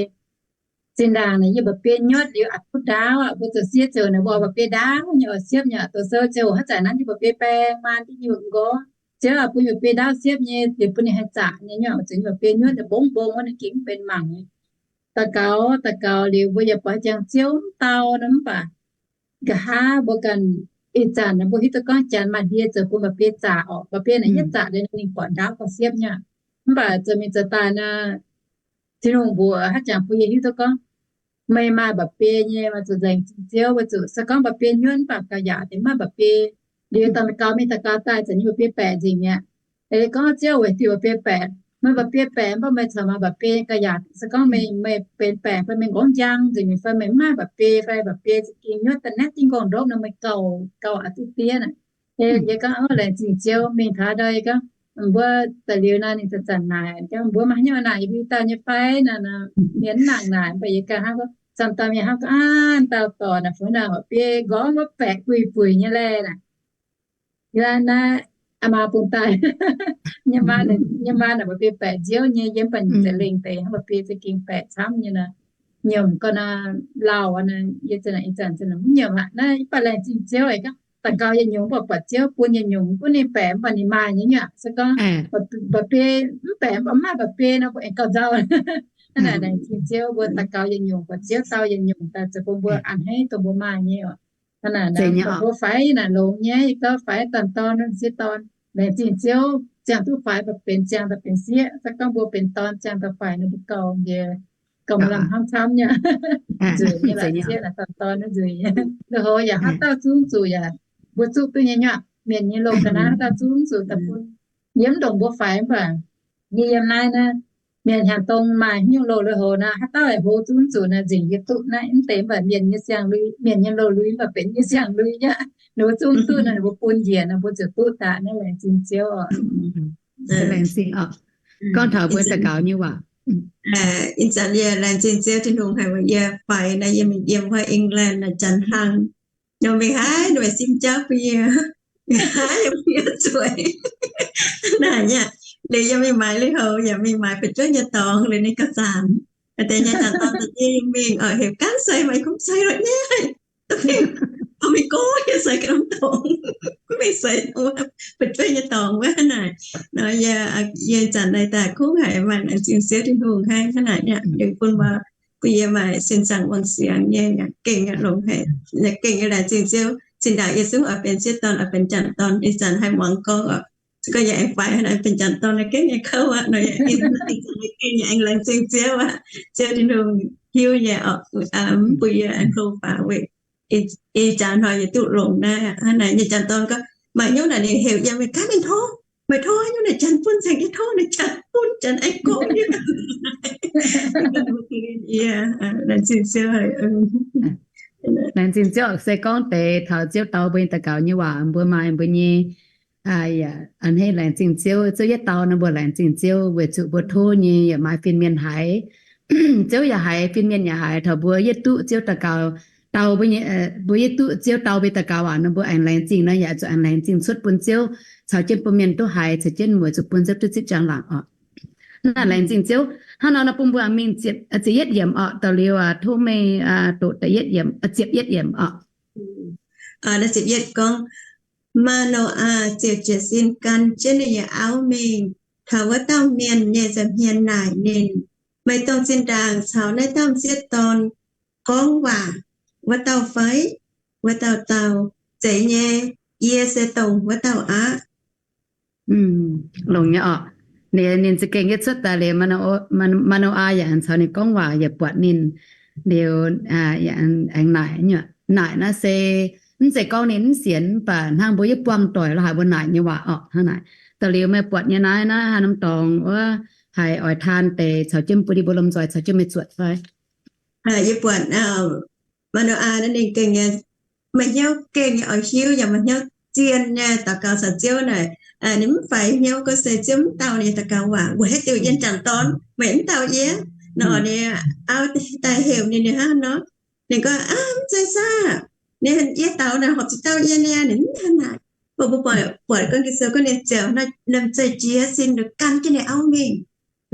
Zinh ndaangc naaic yie mba'biei nyuotv liuz aqc duqv ndaauv aqv. Mbuo zoux sieqv ziouc naaic mbuo mba'biei ndaauv nyei oc, siepv nyei oc. Doz sou ziouc haaix zanc naaiv yie mba'biei baeng maan diuh nyuoqc nqorngv. Ziouv aac, bun yie mba'biei ndaauv siepv nyei, liuz bun ninh haih zaqc nyei nyungc, ziouc yie mba'biei nyuotv liuz mbongv mbong wuov, ninh gengh mv benx mangc nyei. Daux gaux, daux gaux liuz mbuo yaac buatc jangx Ziouv mv dau nor, mv baac nqa'haav mbuo ganh ih zanc mbuo hiuv duqv gorngv janx maaih ndie zoux bun mba'biei zaqc orqc. Mba'biei naaic yietv zaqc liuz ninh buatc ndaauv gauh siepv nyei. Mv baac zoux mingh zoux daaih nor, Tin-Hungh mbuox haaix jangx bun yie hiuv duqv gorngv meih maaih mba'biei nyei, maaih zuqc nzengc zingh Ziouv weic zuqc se gorngv mba'biei nyuotv mv baac gauh yaac deix maiv mba'biei. Liuz daux gaux mingh daux gaux daaih zanc nyei mba'biei baeqc nzengc mi'aqv. Eix gorngv Ziouv weic diuh mba'biei baeqc Meih mba'biei baeqc, mv baac meih corc maaih mba'biei ga'yaatc. Se gorngv meih, meih benx baeqc fai meih nqorngv njang nzengc fai meih mv maaih mba'biei fai mba'biei za'gengh nyuoqv da'naaiv dingh nqorngv ndopv nor, meih gauh, gauh aqc duqv diev naaic. Yie gorngv, laengz zingh Ziouv. Mingh taux ndau yie gorngv, mbuo da'liuz naaic ninh zanc-zanc naaic, mbuo maaih haaix nyungc naaic yie mbuo dauh nyei fai naaic, mienh mv nangc naaic. Mv baac yie ganh hnangv gorngv, zanc-zanc mienh hnangv gorngv, aav, dauh dorc naaic fungx naaic mba'biei nqorngv wuov baeqc guix buic nyei laeh naaic. Yie naaiv aa maa bun daaih, yie maa naaic mba'biei baeqc nziouv nyei, yie mv baac za'lengh deix hnangv mba'biei za'gengh baeqc camv nyei nor. Nyiemc gau nor, lauh nor, yie ih zanc mv nyiemc aqv. Naaiv mv baac laengz zingh Ziouv, daux gaux yietc nyungc mv baac buatc Ziouv bun yietc nyungc, gunv ninh baeqc mv baac ninh maaih nyei nyuoqc. Se gorngv mba'biei mv baeqc mv baac mv maaih mba'biei nor, mbuo aengx gauh nzauh. Hnangv naaic laengz zingh Ziouv, mbuo daux gaux yietc nyungc buatc Ziouv dau yietc nyungc daaih zoux bun mbuo a'hneiv dongh mbuo maaih nyei oc. Hnangv naaic mbuo faix naaic longx nyei, yie gorngv faix dorn-dorn, sieqv dorn. Laengz zingh Ziouv, ziangh duqv faix mv baac benx ziangh daaih benx sieqv. Se gorngv mbuo benx dorn ziangh daaih faix nor, mbuo gauh nziex, gauh maaih lamh hnamv camv nyei. Nzueic nyei la'sieqv naaic dorn-dorn nzueic nyei. Lui-houx yaac haaix dauh zungv zuqc yaac, mbuo zuqv duqv nyei nyuoqc. Mienh nyei loz ga'naaiv haaix dauh zungv zuqc daaih bun. Yie mv ndongc mbuo faix mv baac yie yiem naaiv naaiv, mienh hnyangx dongh maaih haaix nyungc loz lui-houx naaiv, haaix dauh haiz hlo zungv zuqc naaic nzengc yie duqv naaiv mv deix mv baac mienh nyei siang-lui, mienh nyei loz-lui mv baac benx nyei siang-lui nyei. Ninh mbuo zungv duqv nor, ninh mbuo bun njiec nor, mbuo ziouc duqv daaih naaiv. Laengz zingh Ziouv oc. Laengz zingh oc. Gorngv taux mbuo daux gaux nyei waac. Ih zanc yie laengz zingh Ziouv Tin-Hungh haiz yie faix naaiv, yie mingh yiem wuov England naaic janx hlang, ninh mingh haiz ninh mbuo sim jauv bun yie, haiz yie mbuo zueiz naaic nyei. Liuz yie mingh maaiz lui-houx yaac mingh maaiz fu'jueiv nyei dorngx liuz ninh gauh zaanc. Deix nyei janx dorn da'nyeic mingh oc, heuc, Ganh seix meih gunv seix lorqc nyei. Mingh gorngv yie seix ganh dorngx, mv mingh seix fu'jueiv nyei dorngx wuov naaic. Nor yie, yie zanc naaic daaih kungx haiz maaih laengz zingh Ziouv Tin-Hungh hnangv naaic, ninh bun mbuo, bun yie maaih sin zaangc wangc siangx nyei, gengh longx haic, gengh laengz zingh Ziouv. Zinh ndaangc yie zungv oix benx sieqv dorn, oix benx janx dorn, ih zanc haih muangx gorngv oc, se gorngv yie aengx faix hnangv naaic benx janx dorn naaic gengh nyei kouv aqv nor, ih zanc gengh yie aengx laengz zingh Ziouv aqv. Ziouv Tin-Hungh hiuv nyei oc, mv bun yie aengx hlo faaux weic ih jaax hnoi yie duqv longx naaiv. Hnangv naaic nyei janx dorn gorngv, maaih hnyouv naaic ninh heuc yie, meih ganh mingh tov, meih tov haaix nyungc naaic janx bun, cingx yie tov naaic janx bun, janx aengx gorngv yie. Laengz zingh Ziouv, laengz zingh Ziouv se gorngv deix taux Ziouv dau mbuo nyei daux gaux nyei waac, mbuo maaih mbuo nyei, yaac a'hneiv laengz zingh Ziouv. Ziouv yietv dau nor mbuo laengz zingh Ziouv weic zuqc mbuo tov nyei yaac maaih fin-mienh haiz. Ziouv yaac haiz, fin-mienh yaac haiz. Taux mbuo yietv duqv Ziouv daux gaux dau mbuo nyei, mbuo yietv duqv Ziouv dau mbuo daux gaux waac nor, mbuo aengx laengz zingh nor, yaac zuqc aengx laengz zingh cuotv bun Ziouv, caux jienv bun mienh duqv haiz, caux jienv weic zuqc bun Ziouv duqv zipv njang-laangc oc. Naaiv laengz zingh Ziouv. Hnangv nor nor bun mbuo mingh ziepc, ziepc yietv yiemc oc. Daux liuz tov meih doqc da'yietv yiemc, ziepc yietv yiemc oc. Ziepc yietv gorngv, Maa^no^aa ziouc jiez sin gan jienv ninh nyei auv mingh taux wuov dauh mienh nyei nza'hmien naaic ninh, Meih dongh zinh ndaangc caux naaiv dauh m'sieqv dorn gorngv waac wuov dauh fai? Wuov dauh dau, Zeiz nyei, yie se dongh wuov dauh aqv. Longx nyei oc. Ninh, ninh za'gengh yietv cuotv daaih liuz, Maa^no^aa yaac caux ninh gorngv waac, yaac buatc ninh liuz, yaac aengx naaic, naaic naaiv se, mv zeiz gorngv ninh mv sienx, mv baac hnangv mbuo yietv buangh doic lorz haaix mbuo naaic nyei waac orqc. Hnangv naaic, daaih liuz meih buatc nyei naaiv, naaiv haaix norm dorngx wuov, haiz oix taan deix caux jienv bun yie mbuo lomh nzoih caux jienv meih zuotc fai? Yie buatc Maa^no^aa naaiv ninh gengh nyei, maaih hnyouv gengh nyei oix hiuv, yaac maaih hnyouv zien nyei daux gaux caux Ziouv naaic. Ninh mv faix hnyouv gorngv se Ziouv mv dau ninh daux gaux waac, weic haaix diuc yie janx dorn meih mv dau yie? Nor ninh auv daaih heuc ninh, ninh hnangv nor, ninh gorngv, Aav, mv zeiz saah? Ninh, yie daux naaic horpc zuqc dau yie niaa. Ninh mv hnangv naaic. Mbuo, mbuo buatc, buatc gorngv Ging-Sou gorngv ninh ziouc naaiv, ninh ziouc jiez sin liuz gan jienv ninh auv mingh.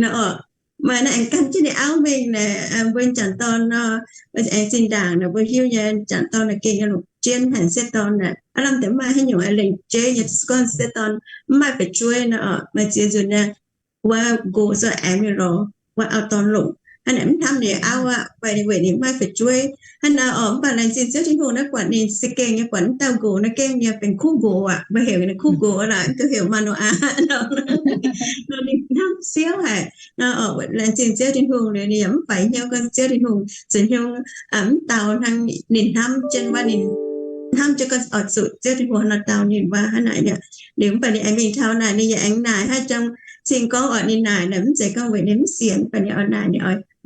Nor orqc, maaih naaiv aengx gan jienv ninh auv mingh naaic, mbuo janx dorn nor, aengx zinh ndaangc naaic mbuo hiuv nyei janx dorn naaic gengh nyei longc jienv haic m'sieqv dorn naaic. Aav lamh deix maaih haaix nyungc lengc jeiv nyei, se gorngv m'sieqv dorn mv maaih fu'jueiv nor orqc, maaih ziex nzunc naaic wuov nqox zuqc aengx mingh lorz wuov auv dorn longc. Hnangv naaic mv hnamv ninh auv aqv, weic, weic ninh mv maaih fu'jueiv. Hnangv naaic orqc, mv baac laengz zingh Ziouv Tin-Hungh naaiv buatc ninh za'gengh nyei, buatc mv dauh nqox naaiv gengh nyei benx kuv nqox aqv. Mbuo heuc ninh kuv nqox aqv, mv duqv heuc Maa^no^aa nor. Nor ninh hnamv siouv haic. Nor orqc, laengz zingh Ziouv Tin-Hungh liuz ninh yaac mv faix hnyouv gorngv Ziouv Tin-Hungh zoux hnyouv mv dau hnangv ninh hnamv jienv wuov, ninh hnamv jienv gorngv oix zuqc Ziouv Tin-Hungh nor dau ninh wuov. Hnangv naaic liuz, mv baac ninh aengx mingh taux naaic ninh yaac aengx naaic haaix jangx cingx gorngv oix ninh naaic naaic, mv zeiz gorngv weic ninh mv sienx, mv baac ninh oix naaic, ninh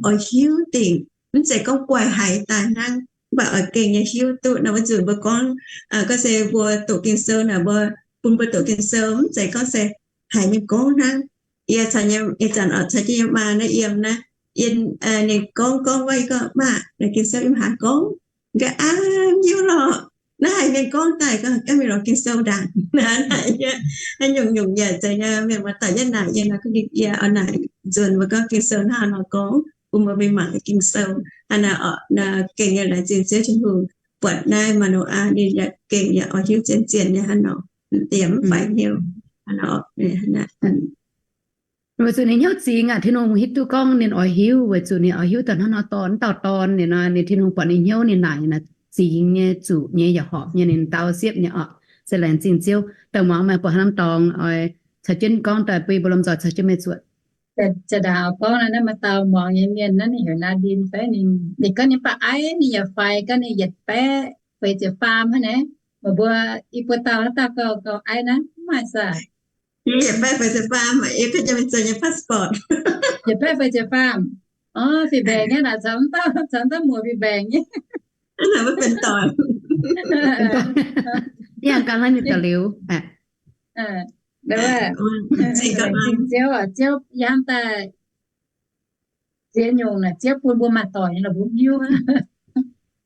oix hiuv dingc. Mv zeiz gorngv guaih haiz daaih hnangv, mv baac oix gengh nyei hiuv duqv. Naaiv wuov nzunc mbuo gorngv, gorngv se mbuo doqc Ging-Sou naaic, mbuo, bun mbuo doqc Ging-Sou mv zeiz gorngv se haiz mienh gorngv hnangv. Yie caux, ih zanc oix caux jienv yie maa naaiv yiem naaiv, yie, ninh gorngv gorngv wuov, yie gorngv, Maa, naaiv Ging-Sou yie mv haaix gorngv. Nqa'haav hiuv lorqc, naaiv haiz mienh gorngv daaih gorngv mingh lorz Ging-Sou ndaangc. Naaiv nyungc-nyungc yaac zeiz nyei, mienh muoz doic yietv naaic yie nor, yie oix naaic nzuonx mbuo gorngv Ging-Sou hnangv haaix nor gorngv, bun mbuo mingh mangc Ging-Sou. Hnangv naaiv oc, gengh yaac laengz zingh Ziouv Tin-Hungh buatc naaiv Maa^no^aa ninh yaac gengh yaac oix hiuv zien-zien nyei hnangv nor, yaac mv faix hnyouv. Weic zuqc ninh hnyouv zingx aac, Tin-Hungh hiuv duqv gorngv ninh oix hiuv, weic zuqc ninh oix hiuv daaih hnangv nor dorn, dauh dorn ninh nor, ninh Tin-Hungh buatc ninh hnyouv ninh naaic naaic zingx nyei, zuqc nyei, yaac horpc nyei, ninh dau siepv nyei oc. Se laengz zingh Ziouv. Daaih muangx meih buatc haaix norm dorngx oix caux jienv gorngv daaih bun mbuo lomh nzoih caux jienv meih zuotc. Jaa-ndaangc gorngv naaiv, naaiv maaih dauh muangx nyei mienh naaiv, ninh heuc Naa^ndin fai ninh, ninh gorngv ninh baac aiv ninh yaac faix, gorngv ninh yietc baeqv feix ziepc faam hnangv naaiv. Meih mbuo, yie mbuo dauh naaiv dauh gauh, gauh aiv naaiv mv maaih saah? Yietc baeqv feix ziepc faam, yie ganh jiex mingh zoux nyei passport. Yietc baeqv feix ziepc faam. Orv, fih mbaengc nyei naaic, caux mv dauh, caux mv dauh muoz fih mbaengc nyei. Naaic maiv benx doic. Yangh ganh naaiv ninh da'liuz. Zingh Ziouv, Ziouv yangh daaih ziex nyungc naaic, Ziouv bun mbuo maaih doic nyei lorqc, mbuo mv hiuv.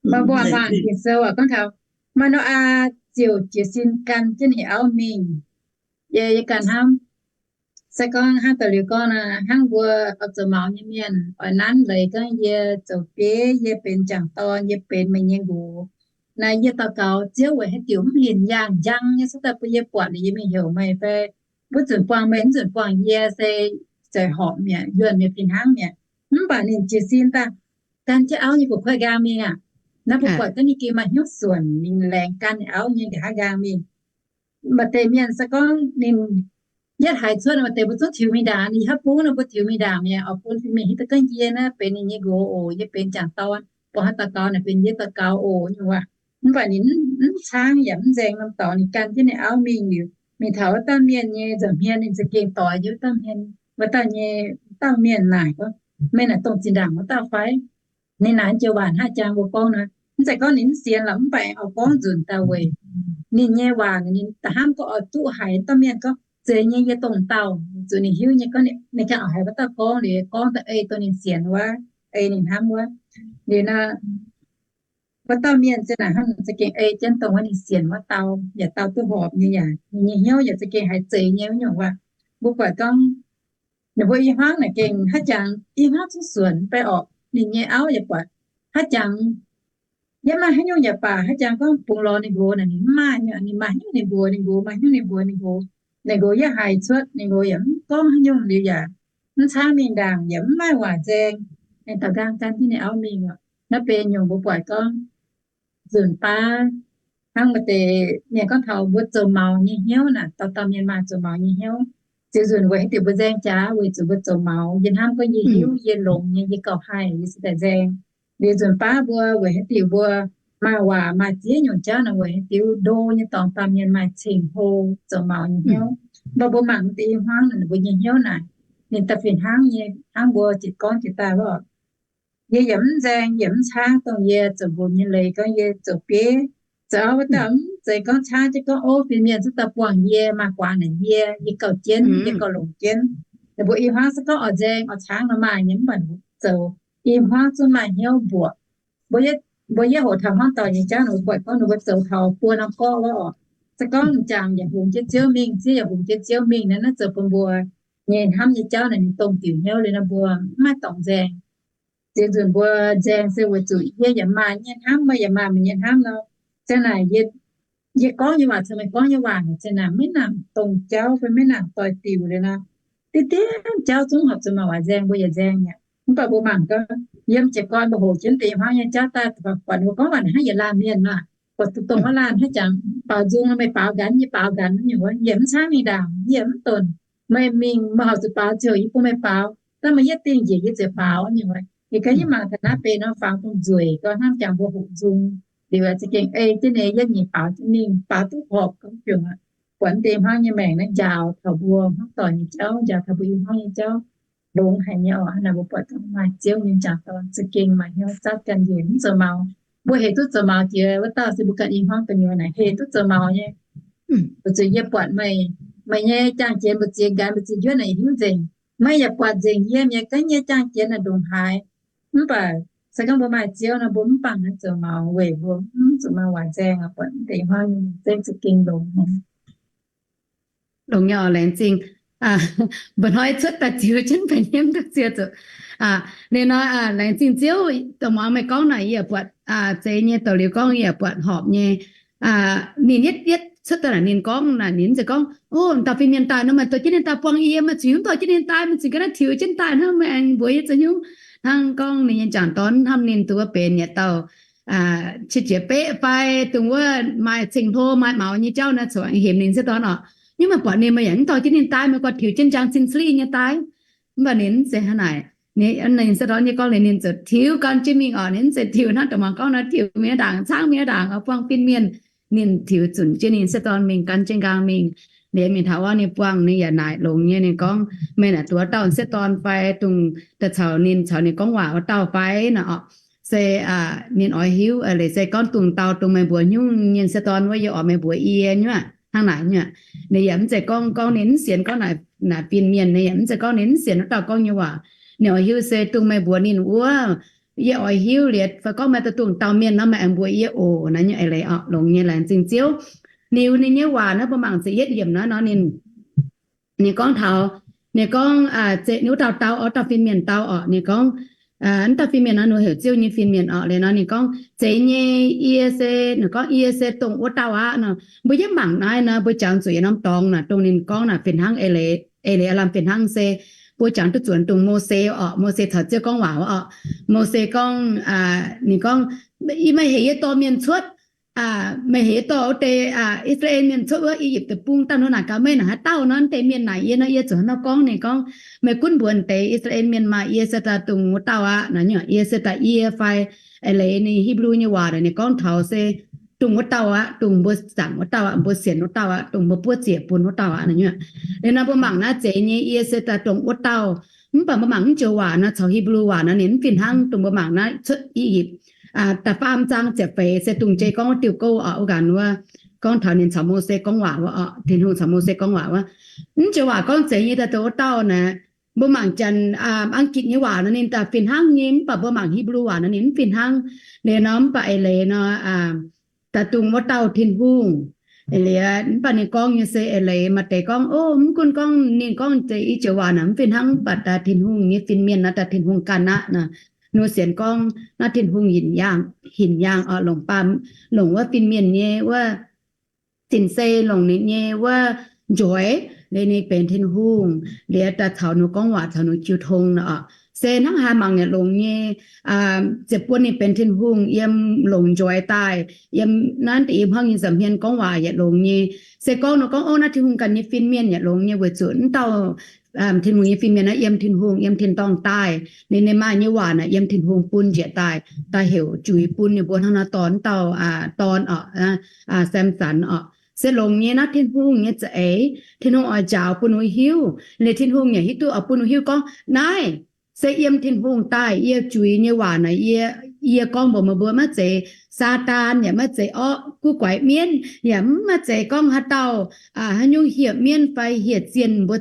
Mbuo mangc Ging-Sou aac, gorngv taux Maa^no^aa ziouc jiez sin gan jienv ninh auv mingh. Yie, yie ganh hnamv, se gorngv hnangv da'liuz gorngv naaic, hnangv mbuo oix zoux maux nyei mienh oix nanv leiz gorngv yie zoux bieiv, yie benx jangc dorn, yie benx meih nyei nqox. Naaiv yie daux gaux Ziouv weic haaix diuc mv hinc yaangh njang nyei, se daaih bun yie buatc liuz yie mingh heuc meih fai wuov nzunc buangh meih, wuov nzunc buangh yie, se zeiz horpc mi'aqv, yuonh mi'aqv, fih hnangv mi'aqv. Mv baac ninh jiez sin daaih gan jienv auv nyei gu'kuotv nqaang mingh aac. Naaiv mbuo buatc gorngv ninh gengh maaih hnyouv suonc, ninh laengz gan ninh auv nyei nqa'haav nqaang mingh. Maaih deix mienh se gorngv ninh yietv haiz cuotv, maaih deix mbuo zungv tiux mingh ndaangc, ninh haav bung nor mbuo tiux mingh ndaangc mi'aqv, oix bun fin-mienh hiuv duqv gorngv yie naaiv benx ninh nyei nqox oc, yie benx jangc dorn, buatc haaix daux gaux naaic benx yie daux gaux oc nyungc waac. Mv baac ninh mv caangv yaac mv nzaeng norm dorngx, ninh gan jienv ninh auv mingh liuz, mingh taux wuov dauh mienh nyei nza'hmien, ninh za'gengh doix jienv wuov dauh mienh, wuov dauh nyei, dauh mienh naaic gorngv, meih naaic dongh zinh ndaangc wuov dauh fai? Ninh naaic joux waac hnangv jangx mbuo gorngv nor, mv zeiz gorngv ninh mv sienx lorqc, mv baac oix gorngv nzunc daaih weic ninh nyei waac, ninh da'hnamv gorngv oix duqv haiz dauh mienh gorngv zeiz nyei yie dongh dauh, zuqc ninh hiuv nyei gorngv ninh ganh oix haiz wuov dauh gorngv liuz gorngv daaih ei dongh ninh sienx wuov, ei ninh hnamv wuov. Liuz nor, wuov dauh mienh za'naaic hnangv za'gengh ei jienv dongh wuov ninh sienx wuov dauh, yaac dau duqv horpc nyei, yaac ninh nyei hnyouv yaac za'gengh haiz zeiz nyei wuov nyungc waac. Mbuo buatc gorngv ninh mbuo i hmuangv naaic gengh haaix jangx i hmuangv zungv suonc fai orqc, ninh nyei auv yaac buatc haaix jangx yaac maaih haaix nyungc yaac baac, haaix jangx gorngv bungx lorz ninh nqox naaic ninh mv maaih, ninh maaih haaix nyungc ninh mbuox ninh nqox, maaih haaix nyungc ninh mbuox ninh nqox. Ninh nqox yietv haiz cuotv, ninh nqox yaac mv gorngv haaix nyungc liuz yaac mv caangv mingh ndaangc, yaac mv maaih waac nzaeng. Ninh daaux nqaang gan jienv ninh auv mingh oc. Naaiv benx nyungc mbuo buatc gorngv nzunc baav hnangv maaih deix mienh gorngv taux mbuo zoux maux nyei hnyouv naaic, dauh dauh mienh maaih zoux maux nyei hnyouv. Ziux nzunc weic haaix diuc mbuo nzaeng jaax? Weic zuqc mbuo zoux maux, yie hnamv gorngv yie hiuv, yie longx nyei, yie gauh haih, yie se daaih nzaeng. Liuz nzunc baav mbuo weic haaix diuc mbuo maaih waac maaih ziex nyungc jauv naaic, weic haaix diuc ndo nyei dorngx baamh mienh maaih cing-hlo zoux maux nyei hnyouv. Mv baac mbuo mangc deix i hmuangv naaic, mbuo nyei hnyouv naaic, ninh daaih fih hnangv nyei, hnangv mbuo jiez gorngv jiex daaih wuov. Yie yaac mv nzaeng, yie yaac mv caangv dongh yie zoux nqox nyei leiz gorngv yie zoux bieiv zoux auv wuov dauh, mv zeiz gorngv caangv jienv gorngv, ov, fin-mienh zuqc daaih buangh yie, maaih guaax naaic yie, yie gauh jienv, yie gauh longc jienv. Ninh mbuo i hmuangv se gorngv oix nzaeng oix caangv nor maaih nyei, mv baac ninh mbuo zoux i hmuangv zungv maaih hnyouv mbuoqc. Mbuo yietv hoqc taux hmuangv doic nyei jauv, ninh mbuo buatc gorngv ninh mbuo zoux taux buo norm gorqv wuov oc. Se gorngv m'jangc yaac hungx jienv Ziouv mingh, Ziouv yaac hungx jienv Ziouv mingh, naaiv, naaiv zoux bun mbuo nyei hnamv nyei jauv naaic ninh dongh diuc hnyouv liuz nor mbuo mv maaih dorngx nzaeng. Ziux nzunc mbuo nzaeng se weic zuqc yie yaac maaih nyei hnamv, meih yaac maaih meih nyei hnamv nor. Ziang naaic yie, yie gorngv nyei waac caux meih gorngv nyei waac naaic, ziang naaic maiv nangc dongh jauv fai maiv nangc doix-diuc liuz nor, diqv dien jauv zungv horpc zuqc maaih waac nzaeng, mbuo yaac nzaeng mi'aqv. Mv baac mbuo mangc gaax, yiem jiez gorn mbuo hoqc jienv deix i hmuangv nyei jauv daaih, buatc ninh mbuo gorngv waac naaic hnangv yietc laanh mienh maah, buatc duqv dongh wuov laanh hnangv jangx baaux nzung, meih baaux nqanx, yie baaux nqanx nyungc wuov, yie mv caangv mingh ndaangc, yie mv donx. Meih mingh, meih horpc zuqc baaux ziouc yie bun meih baaux, daaih meih yietv dingh njiec yie ziouc baaux nyungc wuov. Yie ganh yie mangc taux naaiv benx norm fangx dongh nzueic, gorngv hnangv jangx mbuo hoqc nzung liuz za'gengh ei jienv nyei yietv nyeic baaux jienv mingh, baaux duqv horpc gorngv jungx aqv. buatc deix hmuangv nyei maengc naaiv njaaux taux mbuo hmuangv doic nyei jauv, njaaux taux mbuo i hmuangv nyei jauv, longx haic nyei oc. Hnangv naaic mbuo buatc maaih Ziouv nyei m'jangc dorn za'gengh maaih hnyouv zatv ganh njiec, mv zoux maux. Mbuo hec duqv zoux maux jiex wuov dauh se mbuo ganh i hmuangv gu'nyuoz naaic hec duqv zoux maux nyei. Weic zuqc yie buatc meih, meih nyei jaang jienx mbu'ziex nqanx mbu'ziex njuov naaic hiuv nzengc. Meih yaac buatc nzengc yie nyei, ga'naaiv nyei jaang jienx naaic ndongc haaix. Mv baac se gorngv mbuo maaih Ziouv nor, mbuo mv bangc naaiv zoux maux weic mbuo mv zuqc maaih waaic nzaeng, buatc deix hmuangv nyei zengv za'gengh longx. Longx nyei oc, laengz zingh. Mba'hnoi cuotv daaih ziux jienv baeqc hnyemv duqv ziec zuqc. Liuz nor, laengz zingh Ziouv, dongh muangx meih gorngv naaic yie buatc zeiz nyei, douc liuz gorngv yie buatc horpc nyei. Ninh yietv yietv cuotv daaih naaic ninh gorngv naaic ninh mv zeiz gorngv, O, dauh fin-mienh daaih nor, meih dorh jienv ninh daaih buangh yie, meih zuqc mv dorh jienv ninh daaih, meih zuqc ga'naaiv tiux jienv daaih hnangv, meih aengx mbuox yie zoux hnyouv. Hnangv gorngv ninh nyei m'jangc dorn hnamv ninh dongh wuov benx yietc dauh qiex jiez beqv fai dongh wuov maaih ceng-hlo maaih maux nyei jauv naaic, corc aengx hemx ninh se dorn oc. Nyungc meih buatc ninh, meih yaac mv dorh jienv ninh daaih, meih gorngv tiux jienv njang cin sli nyei daaih. Mv baac ninh mv zeiz hnangv naaic. Ninh se dorn nyei gorngv liuz ninh ziouc tiux gan jienv mingh oc. Ninh mv zeiz tiux hnangv dongh muangx gorngv nor tiux mingh ndaangc, caangv mingh ndaangc, buangh fin-mienh. Ninh tiux zunc jienv ninh se dorn mingh gan jienv nqaang mingh. Liuz mingh taux wuov ninh buangh ninh yaac naaic longx nyei. Ninh gorngv, Meih naaic dongh wuov dauh se dorn fai dongh daaih caux ninh, caux ninh gorngv waac wuov dauh fai? Naaic oc, se ninh oix hiuv leiz se gorngv dongh dauh dongh meih mbuox hnyouv nyei se dorn wuov, yie oix meih mbuox yie nyuoqc hnangv naaic nyuoqc. Ninh yaac mv zeiz gorngv, gorngv ninh mv sienx gorngv naaic fin-mienh, ninh yaac mv zeiz gorngv ninh mv sienx wuov dauh gorngv nyei waac. Ninh oix hiuv se dongh meih mbuox ninh wuov, yie oix hiuv liuz fai gorngv meih dongh dongh dauh mienh nor, meih aengx mbuox yie oc. Naaiv nyungc eix leiz oc, longx nyei, laengz zingh Ziouv. Liuz ninh nyei waac naaiv mbuo mangc ziepc yietv yiemc naaiv nor ninh ninh gorngv taux, ninh gorngv, Zeiz ninh wuov dauh dau, wuov dauh fin-mienh dau oc. Ninh gorngv, Wuov dauh fin-mienh nor, ninh heuc Ziouv nyei fin-mienh oc. Liuz nor ninh gorngv, Zeiz nyei, yie se, ninh gorngv, Yie se dongh wuov dauh aqv nor. Mbuo yiem mangc naaiv nor, mbuo jangx zuqc yietc norm dorngx naaic, dongh ninh gorngv naaic fih hnangv eix leiz, eix leiz aav lamh fih hnangv se mbuo jangx duqv zuonx dongh Mose oc. Mose caux Ziouv gorngv waac wuov oc. Mose gorngv, ninh gorngv, Meih heuc yie dorh mienh cuotv, meih heuc yie dorh wuov deix I^saa^laa^en Mienh cuotv wuov I^yipv Deic-Bung daaih nor, naaic gaax meih naaic haaix dauh nor? Deix mienh naaic yie nor, yie zuqc hnangv nor gorngv. Ninh gorngv, Meih gunv mbuox deix I^saa^laa^en Mienh maah, yie se daaih dongh wuov dauh aqv. Naaiv nyungc yie se daaih yie fai eix leiz ninh Hipv^lu nyei waac naaic ninh gorngv taux se dongh wuov dauh aqv, dongh mbuo zaangc wuov dauh aqv, mbuo sienx wuov dauh aqv, dongh mbuo buov ziec bun wuov dauh aqv. Naaiv nyungc, liuz nor mbuo mangc naaiv zeiz nyei, yie se daaih dongh wuov dauh. Mv baac mbuo mangc mv joux waac nor, caux Hipv^lu waac nor ninh mv fih hnangv. Dongh mbuo mangc naaiv Cuotv I^yipv da'faam zaang ziepc feix se dongh jei gorngv wuov diuh gouv oc, wuov nqanx wuov, gorngv taux ninh caux Mose gorngv waac wuov oc, Tin-Hungh caux Mose gorngv waac wuov. Mv joux waac gorngv zeiz nyei daaih dongh wuov dauh naaic. Mbuo mangc Janx, Ang^gitc nyei waac nor ninh daaih fih hnangv nyei, mv baac mbuo mangc Hipv^lu waac nor ninh mv fih hnangv. Liuz nor mv baac eix leiz nor daaih dongh wuov dauh Tin-Hungh. Liuz mv baac ninh gorngv nyei se eix leiz maaih deix gorngv, O, mv gunv gorngv ninh gorngv deix i joux waac naaic mv fih hnangv, mv baac daaih Tin-Hungh nyei fin-mienh nor, daaih Tin-Hungh ganh aqv naaic. Ninh mbuo sienx gorngv naaiv Tin-Hungh hinc yaangh, hinc yaangh oc, longc baamh, longc wuov fin-mienh nyei wuov sin-sei, longc ninh nyei wuov njoix, liuz ninh benx Tin-Hungh, liuz daaih caux ninh gorngv waac, caux ninh jiu tong nor oc. Se hnangv haaix mangc yaac longx nyei. Ziepc buonc ninh benx Tin-Hungh yiem longc njoix daaih, yiem naaiv deix i hmuangv nyei nza'hmien gorngv waac yaac longx nyei. Se gorngv ninh gorngv, O, naaiv Tin-Hungh ganh nyei fin-mienh yaac longx nyei, weic zuqc naaiv dauh Tin-Hungh nyei fin-mienh naaiv yiem Tin-Hungh, yiem tin-dorngh daaih. Ninh, ninh maaih nyei waac naaic yiem Tin-Hungh bun njiec daaih, daaih heuc juix bun ninh mbuo hnangv naaiv dorn, naaiv dauh dorn oc, Samson oc. Se longx nyei naaiv Tin-Hungh nyei za'eix. Tin-Hungh oix njaaux bun ninh mbuo hiuv, liuz Tin-Hungh yaac hiuv duqv oix bun ninh mbuo hiuv gorngv, Naaiv se yiem Tin-Hungh daaih. Yie juix nyei waac naaic, yie, yie gorngv mbuox meih mbuo, maiv zeiz Saadaan, yaac maiv zeiz orqv guv guaix mienv, yaac maiv zeiz gorngv haaix dauh, haaix nyungc hieh mienv fai hieh zienh, mbuo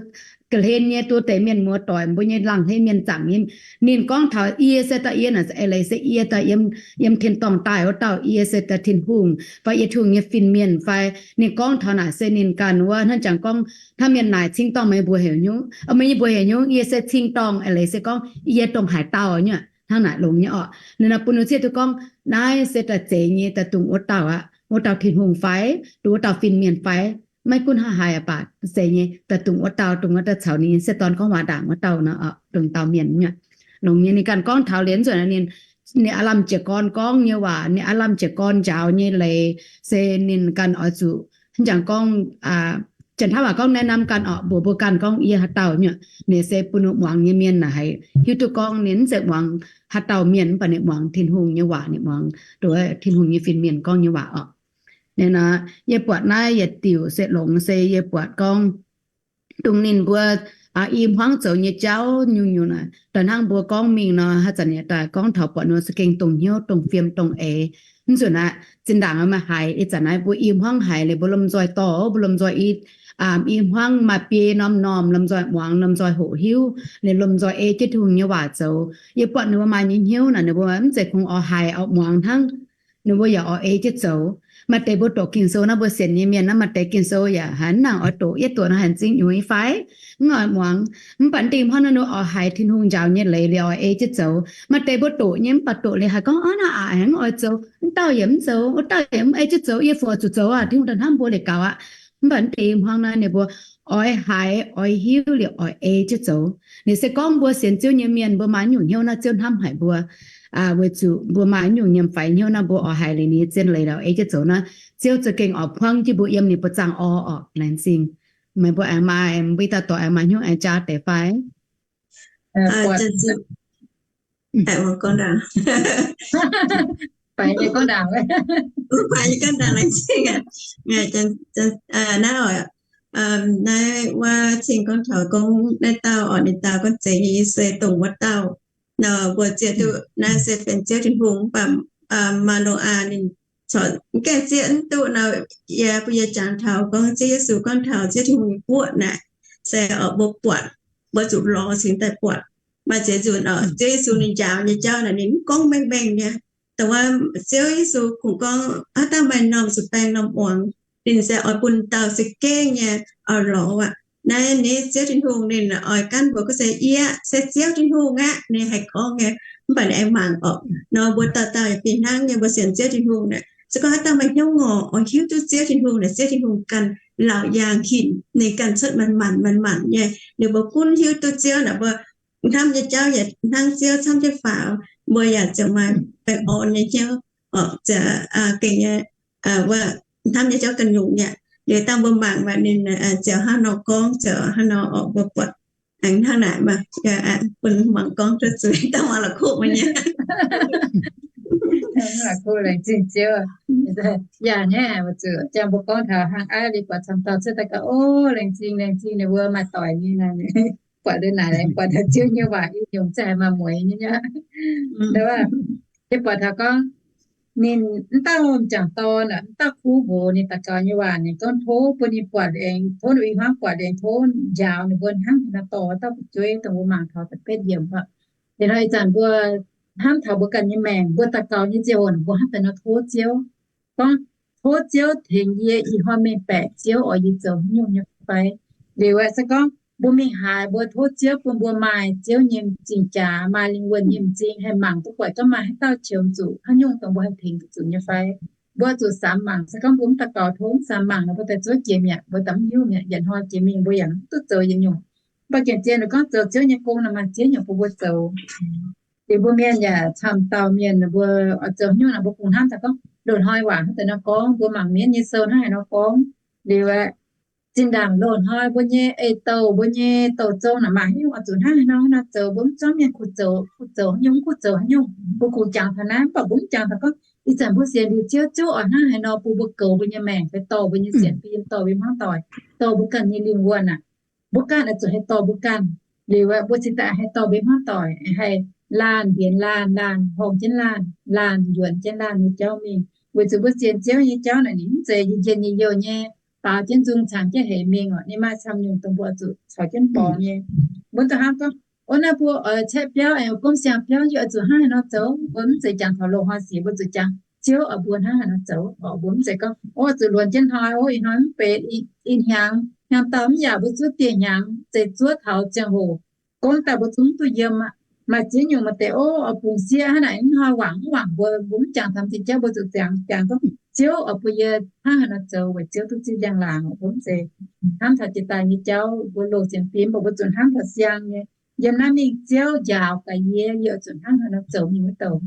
ga'hlen nyei duqv deix mienh muoz-doic, mbuo nyei laangh hlen mienh zaangc nyei. Ninh gorngv taux yie se daaih, yie naaic eix leiz se yie daaih yiem, yiem tin-dorngh daaih wuov dauh, yie se daaih Tin-Hungh fai yie Tin-Hungh nyei fin-mienh fai. Ninh gorngv taux naaic se ninh ganh wuov hnangv jangx gorngv, Hnangv mienh naaic cing-dorngh, meih mbuo heuc nyungc, meih mbuo heuc nyungc, yie se cing-dorngh, eix leiz se gorngv yie dongh haaix dauh nyuoqc. Hnangv naaic longx nyei orqc. Ninh nor bun ninh zieqv duqv gorngv, Naaiv se daaih zeiz nyei daaih dongh wuov dauh aqv, wuov dauh Tin-Hungh fai, dongh wuov dauh fin-mienh fai. Maiv gunv haaix haic aqv, baac zeiz nyei daaih dongh wuov dauh, dongh wuov dauh caux ninh nyei sieqv dorn gorngv waac ndaangc wuov dauh nor, dongh dauh mienh nyuoqc. Longx nyei ninh ganh gorngv taux liuz nzuonx ninh, ninh aav lamh jiez gorn gorngv nyei waac, ninh aav lamh jiez gorn njaaux nyei leiz, se ninh ganh oix zuqc hnangv jangx gorngv, janx-taiv waac gorngv แนะนำ ganh orqc, mbuox mbuo ganh gorngv yie haaix dauh nyuoqc. Ninh se bun ninh muangx nyei mienh naaic haiz hiuv duqv gorngv ninh mv zeiz muangx haaix dauh mienh, mv baac ninh muangx Tin-Hungh nyei waac, ninh muangx dongh Tin-Hungh nyei fin-mienh gorngv nyei waac orqc. Ninh nor, yie buatc naaiv yietc diuc se longx se yie buatc gorngv dongh ninh mbuo i hmuangv zoux nyei jauv nyungc-nyungc naaic, daaih hnangv mbuo gorngv mingh nor, haaix zanc yaac daaih gorngv taux buatc ninh mbuo za'gengh dongh hnyouv, dongh fiem, dongh eix. Mv nzunc aqv, zinh ndaangc maaih haiz, ih zanc naaiv mbuo i hmuangv haiz liuz, mbuo lomh nzoih dorh, mbuo lomh nzoih i, i hmuangv maaih biei norm-norm, lomh nzoih muangx, lomh nzoih hoqc hiuv, liuz lomh nzoih ei jienv Tin-Hungh nyei waac zoux. Yie buatc ninh mbuo maaih nyei hnyouv naaic, ninh mbuo mv zeiz kungx oix haiz oix muangx hnangv. Ninh mbuo yaac oix ei jienv zoux. Maaih deix mbuo doqc Ging-Sou naaiv, mbuo sienx nyei mienh naaiv, maaih deix Ging-Sou yaac haiz mv nangc oix doqc, yie doqc nor haiz m'zing nyungc nyei fai? Mv oix muangx. Mv baac deix hmuangv naaiv ninh oix haiz Tin-Hungh njaaux nyei leiz liuz oix ei jienv zoux. Maaih deix mbuo doqc nyei mv baac doqc liuz haiz gorngv, Aav, naaiv aqc haiz mv oix zoux, wuov dauh yaac mv zoux, wuov dauh yaac mv ei jienv zoux, yie fungc zuqc zoux aqv, Tin-Hungh daaih hnamv mbuo liuz gaux aqv. Mv baac deix hmuangv naaiv ninh mbuo oix haiz oix hiuv liuz oix ei jienv zoux. Ninh se gorngv mbuo sienx Ziouv nyei mienh, mbuo maaih nyungc hnyouv naaiv Ziouv hnamv haic mbuo, weic zuqc mbuo maaih nyungc nyiemc faix hnyouv naaiv mbuo oix haiz liuz ninh nyei zien leiz liuz ei jienv zoux naaiv, Ziouv za'gengh oix buangv jienv mbuo yiem ninh mbuo zaangh orv orqc. Laengz zingh. Meih mbuo aengx maaih, mbuo dauh dorc aengx maaih hnyouv aengx jaa deix fai? Naaiv wuov cing gorngv taux gorngv naaiv dauh orqc, ninh dau gorngv zeiz nyei se dongh wuov dauh nor, mbuo zieqv duqv naaiv se benx Ziouv Tin-Hungh, mv baac Maa^no^aa ninh corc mv gaengh zieqv mv duqv nor, yie mbuo yie jangx taux gorngv Ziouv Yesu gorngv taux Ziouv Tin-Hungh nyei guoqv naaic, se orqc mbuo buatc, mbuo zuqc lorz cingx daaih buatc. Maaih ziex nzunc orqc, Ziouv Yesu ninh njaaux nyei jauv naaic ninh mv gorngv mengh mengh nyei. Dongh wuov Ziouv Yesu kungx gorngv haaix dauh maaih norm zuqc baeng norm muangx. Ninh se oix bun dauh za'gengh nyei oix lorz aqv. Naaiv ninh Ziouv Tin-Hungh ninh oix ganv mbuox gorngv se yie se Ziouv Tin-Hungh aqv, ninh haih gorngv nyei. Mv baac ninh aengx mangc orqc, nor mbuo dauh dauh yaac fih hnangv nyei, mbuo sienx Ziouv Tin-Hungh naaic, se gorngv haaix dauh maaih hnyouv ngorc oix hiuv duqv Ziouv Tin-Hungh naaic, Ziouv Tin-Hungh ganh laauc yaangh hinc, ninh ganh cuotv manc manc manc manc nyei. Ninh mbuo gunv hiuv duqv Ziouv naaic, mbuo hnamv nyei jauv yaac hnangv Ziouv camv jienv faaux, mbuo yaac ziouc maaih baengh orn nyei hnyouv, ziouc gengh nyei, wuov hnamv nyei jauv ganh nyungc nyei. Liuz dangh mbuo mangc maaih ninh ziouc hnangv nor gorngv, ziouc hnangv nor orqc, mbuo buatc aengx hnangv naaic, bun mangc gorngv duqv zuiz dangh mangc la'kuqv nyei. Laengz zingh Ziouv. Yaac nyei, mbuo zuqc jangx mbuo gorngv taux hnangv aiv, liuz buatc camv dauh cuotv daaih gaax, o, laengz zingh, laengz zingh, ninh mbuo maaih doic nyei naaic. Buatc liuz naaic, buatc taux Ziouv nyei waac i nyungc za'gengh maaih mueiz nyei aqv. Yie buatc taux gorngv ninh mv dauh m'jangc dorn, mv dauh kuv nqox, ninh daux gaux nyei waac ninh gorngv tov bun ninh buatc aengx, tov ninh i hmuangv buatc aengx, tov njaaux ninh mbuo hnangv haaix nor dorh wuov dauh fu'jueiv dongh mbuo mangc taux da'betv yiemc aqv. Liuz nor ih zanc mbuo hnamv taux mbuo ganh nyei maengc, mbuo daux gaux nyei ziangh hoc mbuo hnangv haaix nor tov Ziouv, gorngv tov Ziouv tengx yie ih hnoi mengh baeqc Ziouv oix yie zoux haaix nyungc nyei fai? Liuz aeqv, se gorngv mbuo mingh haaix, mbuo tov Ziouv bun mbuo maaih Ziouv nyei m'zing jaax, maaih lingh wuonh nyei m'zing haih mangc duqv buatc gorngv maaih haaix dauh qiemx zuqc haaix nyungc dongh mbuo haih tengx duqv zuqc nyei fai. Mbuo zuqc samx mangc. Se gorngv mbuo mv daux gaux tov, mv samx mangc nor, mbuo daaih zuov jiex mi'aqv, mbuo daaih mv hiuv mi'aqv. Yietc hnoi jiex mingh mbuo yaac mv duqv zoux yietc nyungc. Mv baac gengh zien ninh gorngv zoux Ziouv nyei gong nor, maaih Ziouv nyungc bun mbuo zoux. Liuz mbuo mienh yaac camv dauh mienh, mbuo oix zoux haaix nyungc nor mbuo kungx hnamv daaih gorngv loz-hnoi waac hnangv deix nor gorngv, mbuo mangc mienv nyei sou hnangv haaix nor gorngv. Liuz aeqv, zinh ndaangc loz-hnoi mbuo nyei eix-douh, mbuo nyei douh zong naaic maaih haaix nyungc oix zuqc hnangv haaix nor hnangv nor zoux, mbuo mv zorqv mienh kuh zoux, kuh zoux haaix nyungc, kuh zoux haaix nyungc, mbuo kungx jangx taux naaiv. Mv baac mbuo mv jangx taux gorngv ih zanc mbuo sienx liuz Ziouv, Ziouv oix hnangv haaix nor bun mbuo goux mbuo nyei maengc fai dorh mbuo nyei sienx fim, dorh mbuo nyei hmuangv doic, dorh mbuo ganh nyei lingh wuonh aac. Mbuo ganh oix zuqc haih dorh mbuo ganh. Liuz aeqv, mbuo cingx daaih haih dorh mbuo hmuangv doic, haih laanh mbienx laanh, laanh horngh jienv laanh, laanh njuonx jienv laanh nyei jauv mingh. Weic zuqc mbuo sienx Ziouv nyei jauv naaic ninh mv zeiz njien-njien yie youh nyei, baaux jienv nzung cangx jienv heix mingh oc. Ninh maaih camv nyungc dongh mbuo oix zuqc caux jienv borngz nyei. Mbuo daaih hnamv gorngv, o, naaiv mbuo oix caeqv biauv aengx gomv siang biauv, yie oix zuqc hnangv haaix nor zoux? Mbuo mv zeiz jangx taux loz-hnoi sic, mbuo zuqc jangx Ziouv oix mbuo hnangv haaix nor zoux oc. Mbuo mv zeiz gorngv, o, zuqc luonx jienv hnoi, o, ih hnoi mv benx, ih hnyangx, hnyangx-daauh mv yaac mbuo zuov dieh hnyangx, zeiz zuov taux ziangh hoc gomv daaih mbuo zungv duqv yiem aqv. Maaih ziex nyungc maaih deix, o, oix bungx sieqv hnangv naaic, mv hnoi wangc mv wangc mbuo, mbuo mv jangx taux m'zing jauv, mbuo zuqc ziangx jangx gorngv Ziouv oix bun yie hnangv haaix nor zoux weic Ziouv duqv zipv njang-laangc. Mbuo mv zeiz hnamv taux jiex daaih nyei jauv, mbuo loz-sienx fim, mbuo zuqc hnamv taux siang nyei. Yiem naaiv mingh Ziouv njaaux gaax yie, yie oix zuqc hnangv haaix nor zoux mingh wuov douc,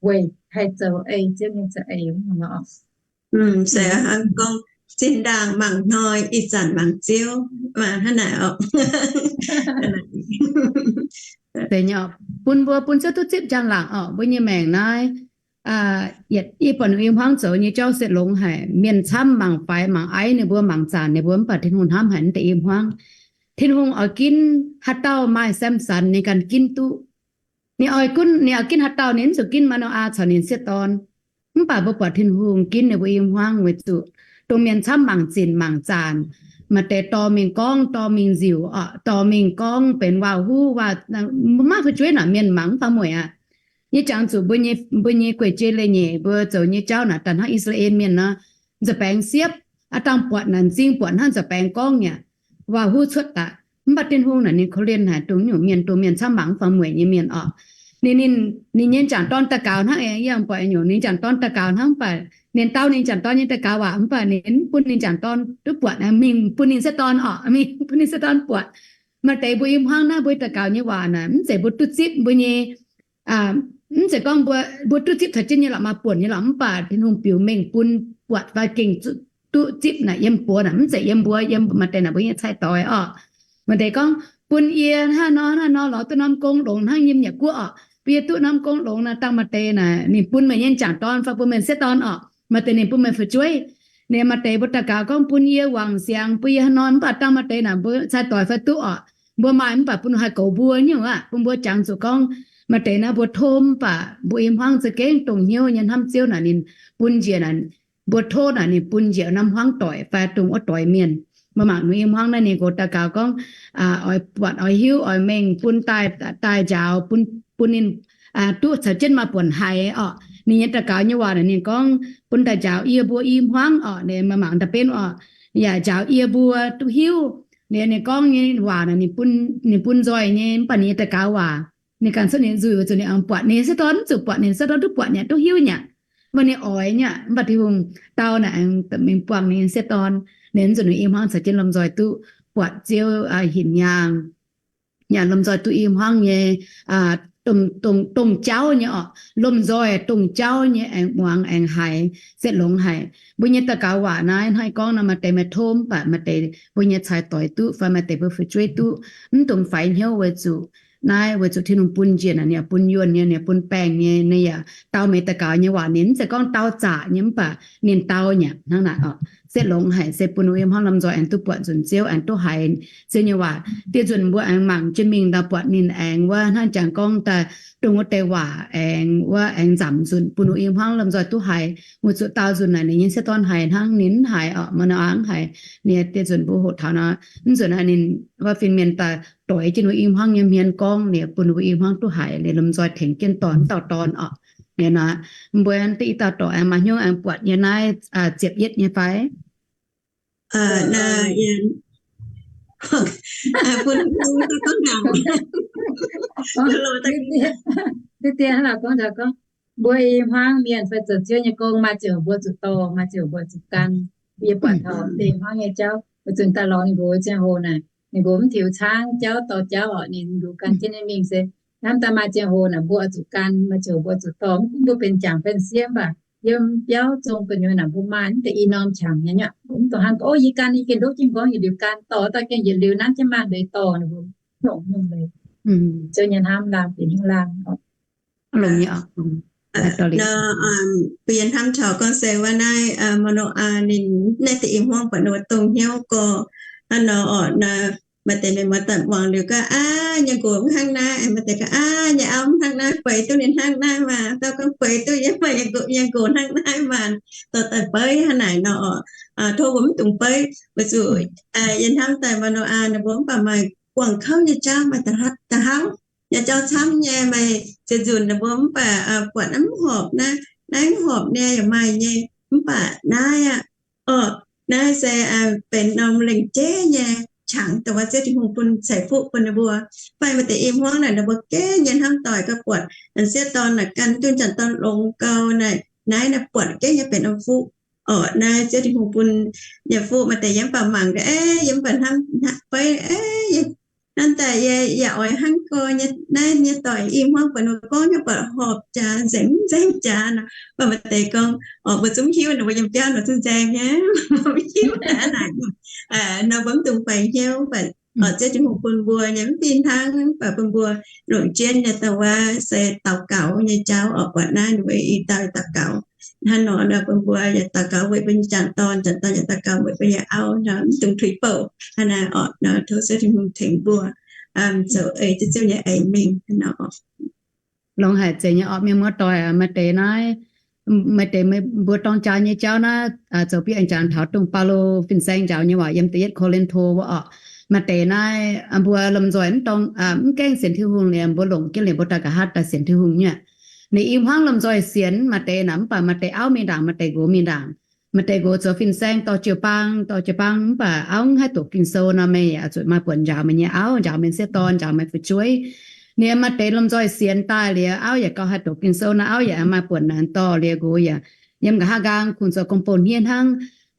weic haih zoux ei Ziouv nyei za'eix wuov nor. Se gorngv zinh ndaangc mangc hnoi, ih zanc mangc Ziouv, mangc hnangv naaic oc. Bun mbuo bun Ziouv duqv zipv njang-laangc oc. Mbuo nyei maengc naaiv Yietc, yie buatc ninh i hmuangv zoux nyei jauv se longx haic. Mienh camv mangc faix mangc aiv ninh mbuo, mangc zaanc ninh mbuo, mv baac Tin-Hungh hnamv haic naaiv deix i hmuangv. Tin-Hungh oix ginv haaix dauh maaih Samson ninh ganh ginv duqv. Ninh oix gunv, ninh oix ginv haaix dauh ninh mv zuqc ginv Maa^no^aa caux ninh sieqv dorn. Mv baac mbuo buatc Tin-Hungh ginv ninh mbuo i hmuangv weic zuqc dongh mienh camv mangc zinc mangc zaanc, maaih deix dorh mingh gorngv, dorh mingh nziuc, dorh mingh gorngv benx waac-huv, maiv fu'jueiv naaic mienh mangc mv fangx mueic aqv. Yie jangx zuqc mbuo nyei guei-jei leiz-nyeic mbuo zoux nyei jauv naaic daaih hnangv I^saa^laa^en mienh nor, nza'baengx siepv, aa dangh buatc naaic m'zing buatc hnangv nza'baengx gorngv nyei waac-huv cuotv daaih. Mv baac Tin-Hungh naaic ninh korv-lienh haic dongh nyungc mienh, dongh mienh camv mangc mv fangx mueic nyei mienh orqc. Ninh, ninh, ninh nyei m'jangc dorn daux gaux hnangv, yie buatc nyungc ninh m'jangc dorn daux gaux hnangv, mv baac ninh dau ninh m'jangc dorn nyei daux gaux waac, mv baac ninh mv bun ninh m'jangc dorn duqv buatc, mingh bun ninh sieqv dorn orqc, mingh bun ninh sieqv dorn buatc. Maaih deix mbuo i hmuangv naaiv mbuo daux gaux nyei waac naaic mv zeiz mbuo duqv zipv mbuo nyei mv zeiz gorngv mbuo, mbuo duqv zipv caux jienv nyei lorqc, maaih buonc nyei lorqc, mv baac Tin-Hungh biux mengh bun buatc fai gengh duqv zipv naaic yiem buoz naaic, mv zeiz yiem mbuo, yiem maaih deix naaic mbuo nyei cai-doix orqc. Maaih deix gorngv bun yie hnangv nor hnangv nor lorz duqv norm gong longx hnangv yiem Nyiec Guoqv orqc. Bun yie duqv norm gong longx naaic dangh maaih deix naaic ninh bun meih nyei m'jangc dorn fai bun meih sieqv dorn orqc. Maaih deix ninh bun meih fu'jueiv. Ninh maaih deix mbuo daux gaux gorngv bun yie wangc siangx, bun yie hnangv nor, mv baac dangh maaih deix naaic mbuo cai-doix fai duqv orqc. Mbuo maaih mv baac bun haih goux mbuo nyungc aqv. Bun mbuo jangx zuqc gorngv maaih deix naaiv mbuo tov mv baac mbuo i hmuangv za'gengh dongh hnyouv nyei hnamv Ziouv naaic ninh bun njiec naaic, mbuo tov naaic ninh bun njiec norm hmuangv doic fai dongh wuov doix mienh. Mbuo mangc ninh i hmuangv naaiv ninh nqox daux gaux gorngv, oix buatc oix hiuv oix mengh bun daaih, daaih njaaux bun, bun ninh duqv caux jienv maaih buonc haiz orqc. Ninh nyei daux gaux nyei waac naaic ninh gorngv bun daaih njaaux yie mbuo i hmuangv orqc. Ninh mbuo mangc da'benv orqc, yaac njaaux yie mbuo duqv hiuv. Ninh, ninh gorngv nyei waac naaic ninh bun, ninh bun nzoih nyei, mv baac ninh nyei daux gaux waac ninh ganh cuotv ninh nzuih weic zuqc ninh aengx buatc ninh sieqv dorn mv zuqc buatc, ninh sieqv dorn duqv buatc nyei, duqv hiuv nyei. Mv baac ninh oix nyei, mv baac Tin-Hungh dau naaic aengx mingh buangh ninh sieqv dorn. Ninh mv zuqc ninh i hmuangv caux jienv lomh nzoih duqv buatc Ziouv hinc yaangh, yaac lomh nzoih duqv i hmuangv nyei dongh jauv nyei orqc. Lomh nzoih dongh jauv nyei aengx muangx aengx haiz, setv longx haic. Mbuo nyei daux gaux waac naaiv hnangv gorngv nor, maaih deix meih tov mv baac maaih deix mbuo nyei cai-doix duqv fai maaih deix mbuo fu'jueiv duqv, mv dungx faix hnyouv weic zuqc naaiv weic zuqc Tin-Hungh bun njiec naaic, ninh yaac bun yuonh nyei, ninh yaac bun baengh nyei, ninh yaac dau meih daux gaux nyei waac. Ninh mv zeiz gorngv dau zaqc nyei mv baac ninh dau nyei hnangv naaic orqc. Setv longx haic, se bun i hmuangv lomh nzoih aengx duqv buatc nzunc Ziouv, aengx duqv haiz Ziouv nyei waac. Dieh nzunc mbuo aengx mangc jienv mingh daaih buatc ninh aengx wuov hnangv jangx gorngv daaih dongh wuov deix waac aengx wuov aengx nzamc nzunc bun i hmuangv lomh nzoih duqv haiz. Weic zuqc daauh nzunc naaic ninh nyei sieqv dorn haiz hnangv, ninh mv haiz orqc, Maa^no^aa mv haiz. Ninh dieh nzunc mbuo hoqc taux nor, mv nzunc naaiv ninh wuov fin-mienh daaih doix jienv i hmuangv nyei hmien gorngv, ninh bun i hmuangv duqv haiz, ninh lomh nzoih tengx jienv dorh wuov dauh dorn orqc. Ninh nor, mbuo diqv i dauh dorc aengx maaih hnyouv aengx buatc nyei naaiv ziepc yietv nyei fai? Diqv dien hnangv naaic gorngv taux gorngv, mbuo i hmuangv mienh fai zoux Ziouv nyei gong maaih ziouc mbuo zuqc dorh, maaih ziouc mbuo zuqc gan. Yie buatc taux deix hmuangv nyei jauv, weic zuqc daaih lorz ninh nqox ziangh hoc naaic, ninh nqox mv tiux caangv jauv dorh jauv orqc, ninh nqox gan jienv nyei mingh se hnamv daaih maaih ziangh hoc naaic mbuo oix zuqc gan, maaih ziouc mbuo zuqc dorh. Mv gunv mbuo benx jangc benx sieqv mv baac yiem biauv zong gu'nyuoz naaic mbuo maaih mv deix i norm qangx nyei nyaqv. Mbuo mv dungx hnangv gorngv, o, yie gan, yie gengh ndov jienv nqorngv yietc liuz gan dorh, daaih gengh yietc liuz nanv jienv maanh leiz dorh, ninh mbuo longc nyungc leiz. Ziouv nyei hnamv laanh benx hnyouv laanh. Bun yie hnamv taux gorngv se wuov naaiv Maa^no^aa ninh naaiv deix i hmuangv buatc ninh dongh hnyouv gorx hnangv nor orqc. Maaih deix mienh muoz-doic muangx liuz gorngv, aa, nyei nqox mv hnangv naaiv, maaih deix gorngv, aa, nyei auv mv hnangv naaiv, bueix duqv ninh hnangv naaiv maah. Dauh gorngv bueix duqv yie, maaih nyei nqox hnangv naaiv maah. Dorh daaih beiv hnangv naaic nor orqc. Tov mbuo mv dungx beiv, weic zuqc yie hnamv daaih Maa^no^aa ninh mbuo mv baac maaih guangc kouv nyei jauv, maaih da'hlapv da'hlauv nyei jauv camv nyei, maaih ziex nzunc ninh mbuo mv baac buatc naaiv mv horpc, naaiv, naaiv mv horpc nyei yaac maaih nyei. Mv baac naaiv aqv, orqc, naaiv se benx norm lengc jeiv nyei qangx dongh wuov Ziouv Tin-Hungh bun ceix fuqv bun ninh mbuo. Fai maaih deix i hmuangv naaic ninh mbuo gengh nyei hnamv doic gauh buatc sieqv dorn naaic gan duqv janx dorn longx gau naaic, naaiv naaiv buatc gengh nyei benx norm fuqv. Orqc, naaiv Ziouv Tin-Hungh bun nyei fuqv. Maaih deix yie mv baac mangc gaax, yie mv baac hnamv, hnamv beiv, hnamv daaih yie yaac oix hnangv gorx nyei naaiv nyei doic i hmuangv buatc ninh mbuo gorngv nyei buatc horpc jaax, nzengc nzengc jaax nor. Mv baac maaih deix gorngv, orqc, mbuo zungv hiuv ninh mbuo yiem biauv nor zungv nzengc nyei, mbuo mv hiuv naaiv naaic. Nor mbuo mv dungx faix hnyouv, mv baac Orqc, Ziouv Tin-Hungh bun mbuo nyei mv fih hnangv, mv baac bun mbuo longc jienv nyei dongh wuov se daux gaux nyei jauv orqc, buatc naaiv ninh mbuo i dauh daux gaux. Hnangv nor nor bun mbuo yaac daux gaux weic mbuo nyei m'jangc dorn, m'jangc dorn yaac daux gaux weic mbuo nyei auv nor, mv dungx tuix bouh. Hnangv naaiv orqc, nor tov Ziouv Tin-Hungh tengx mbuo zoux eix, Ziouv nyei eix mingh nor. Longx haic, zeiz nyei orqc, mienh muoz-doic. Maaih deix naaiv, maaih deix mbuo dorng jaa nyei jauv naaiv, zoux bieqc aengx jangx taux dongh Baulo fin-saeng njaaux nyei waac yiem da'yietv Ko^lin^to wuov orqc. Maaih deix naaiv mbuo lomh nzoih mv dorng, mv gaengh sienx Tin-Hungh liuz, mbuo longc jienv liuz mbuo daaih nqa'haav daaih sienx Tin-Hungh nyei. Ninh i hmuangv lomh nzoih sienx maaih deix naaic, mv baac maaih deix auv mingh ndaangc, maaih deix nqox mingh ndaangc. Maaih deix nqox zoux fin-saeng dorh jiu-baang, dorh jiu-baang, mv baac auv mv haih doqc Ging-Sou nor, meih yaac zuqc maaih buonc njaaux meih nyei auv, njaaux meih nyei sieqv dorn, njaaux meih fu'jueiv. Ninh maaih deix lomh nzoih sienx daaih liuz, auv yaac gauh haih doqc Ging-Sou nor, auv yaac maaih buonc naaic dorh liuz nqox yaac yiem nqa'haav nqaang kungx zoux gong-bou hniev hnangv.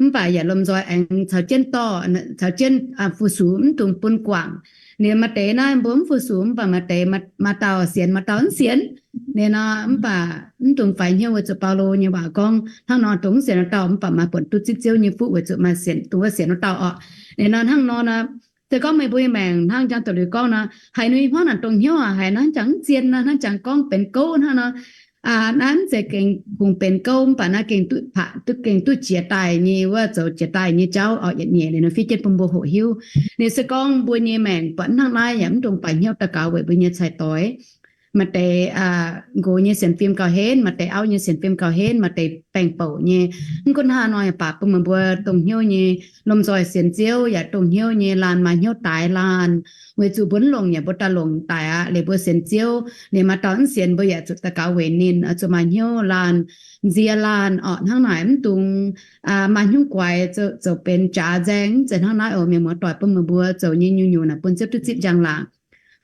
Mv baac yaac lomh nzoih aengx caux jienv dorh, caux jienv fu-sux, mv dungx bun guangc. Ninh maaih deix naaiv mbuo mv fu-sux, mv baac maaih deix, maaih dauh sienx, maaih dauh mv sienx. Ninh nor, mv baac mv dungx faix hnyouv, weic zuqc Baulo nyei waac gorngv hnangv nor, dongh mv sienx wuov dauh mv baac maaih buonc duqv zipv Ziouv nyei fuqv weic zuqc maaih sienx, dongh wuov sienx wuov dauh orqc. Ninh nor hnangv nor nor, se gorngv meih mbuo nyei maengc hnangv jangx doz-liuz gorngv nor, haiz ninh i hmuangv naaic dongh hnyouv aac, haiz hnangv jangx mv zien nor, hnangv jangx gorngv benx gouv hnangv nor, naaiv mv zeiz gengh kungx benx gouv, mv baac naaiv gengh duqv, duqv gengh duqv jiex daaih nyei wuov, zoux jiex daaih nyei jauv orqc. Yietc nyeic liuz nor fiev jienv bun mbuo hoqc hiuv. Ninh se gorngv mbuo nyei maengc buatc hnangv naaiv yaac mv dungx faix hnyouv, daux gaux weic mbuo nyei cai-doix. Maaih deix nqox nyei sienx fim gauh henv, maaih deix auv nyei sienx fim gauh henv, maaih deix baengh bouc nyei. Mv gunv hnangv nor yaac baac bun meih mbuo dongh hnyouv nyei lomh nzoih sienx Ziouv yaac dongh hnyouv nyei laanh maaih hnyouv daaix laanh, weic zuqc mbuo mv longc yaac mbuo daaih longc daic aqv. Liuz mbuo sienx Ziouv, liuz maaih dauh mv sienx, mbuo yaac zuqc daux gaux weic ninh, zuqc maaih hnyouv laanh, nzie laanh orqc. Hnangv naaic mv dungx maaih hnyouv guaix zoux benx jaax nzaeng. Mv zeiz hnangv naaiv oc, mienh muoz-doic, bun meih mbuo zoux nyei nyungc-nyungc naaic bun Ziouv duqv zipv njang-laangc.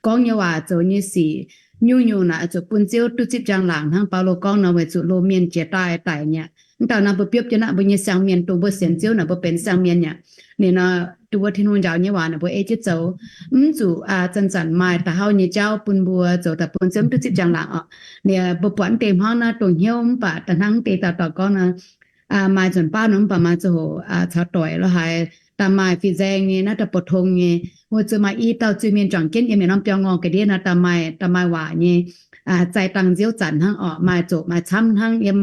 Gorngv nyei waac, zoux nyei sic, nyungc-nyungc naaic zuqc bun Ziouv duqv zipv njang-laangc. Hnangv Baulo gorngv nor, weic zuqc loz-mienh jiex daaih daic mi'aqv. Mv dauh naaiv mbuo biopv jienv naaiv mbuo nyei siang-mienh, dongh mbuo sienx Ziouv naaic mbuo benx siang-mienh mi'aqv. Ninh nor, dongh wuov Tin-Hungh njaaux nyei waac naaic mbuo ei jienv zoux. Mv zuqc zanc-zanc maaih da'hauv nyei jauv bun mbuo zoux daaih bun Ziouv mv duqv zipv njang-laangc orqc. Ninh mbuo buatc mv deix hmuangv naaiv dongh hnyouv, mv baac da'hnangv mv deix dauh dauh gorngv nor, maaih nzunc baav nor mv baac maaih ziangh hoc caux doic lo haaix daaih maaih fin-saeng nyei naaiv daaih โปรดธง nyei, weic zuqc maaih i dauh zuiz-mienh juangc jienv yiem yietc norm biauv-ngorh ga'ndiev nor, daaih maaih, daaih maaih waac nyei, zaih dangh nziouv zanc hnangv orqc, maaih zoqc maaih camv hnangv, yiem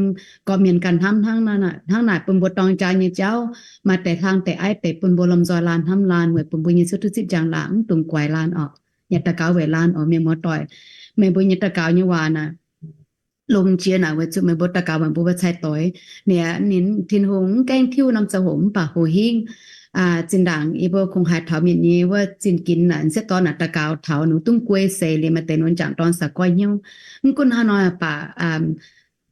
gorqv-mienh ganh hnamv hnangv. Hnangv naaic bun mbuo dorng jaa nyei jauv, maaih deix hlang deix aiv deix bun mbuo lomh nzoih laanh hnamv laanh weic bun mbuo nyei Ziouv duqv zipv njang-laangc, mv dungx guaix laanh orqc, yaac daux gaux weic laanh oc. Mienh muoz-doic, meih mbuo nyei daux gaux nyei waac naaic longx jiex naaic weic zuqc meih mbuo daux gaux meih mbuo cai-doix. Ninh, ninh, Tin-Hungh mv gaengh tiuv norm ziangh hoc mv baac hoz hingv. Zinh ndaangc yie mbuo kungx haiz taux mienh nyei wuov zinh ginx naaic, sieqv dorn naaic daux gaux taux ninh dungv guei seix liuz, maaih deix ninh m'jangc dorn saax goiv hnyouv. Mv gunv hnangv nor baac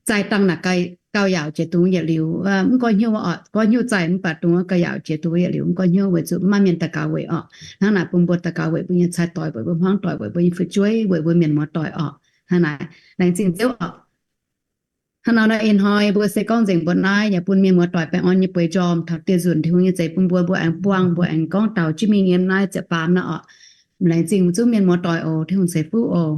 zaih dangh naaic gauh yaauc jiex dungx yietc liuz. Mv goiv hnyouv orqc, goiv hnyouv zaih mv baac dungx gauh yaauc jiex dungx yietc liuz mv goiv hnyouv weic zuqc mv maaih mienh daux gaux weic orqc. Hnangv naaic bun mbuo daux gaux weic mbuo nyei cai-doix, weic mbuo hmuangv doic, weic mbuo nyei fu'jueiv, weic mbuo mienh muoz-doic orqc. Hnangv naaic, laengz zingh Ziouv orqc. Hnangv nor nor ih hnoi mbuo se gorngv nzengc mbuo naaiv, yaac bun mienh muoz-doic baengh orn nyei bueix njormh taux dieh nzunc Tin-Hungh nyei zeix bun mbuo, mbuo aengx buangh, mbuo aengx gorngv taux jienv mingh yiem naaiv ziepc baamz naaiv orqc. Laengz zingh zungv mienh muoz-doic oc. Tin-Hungh ceix fuqv oc.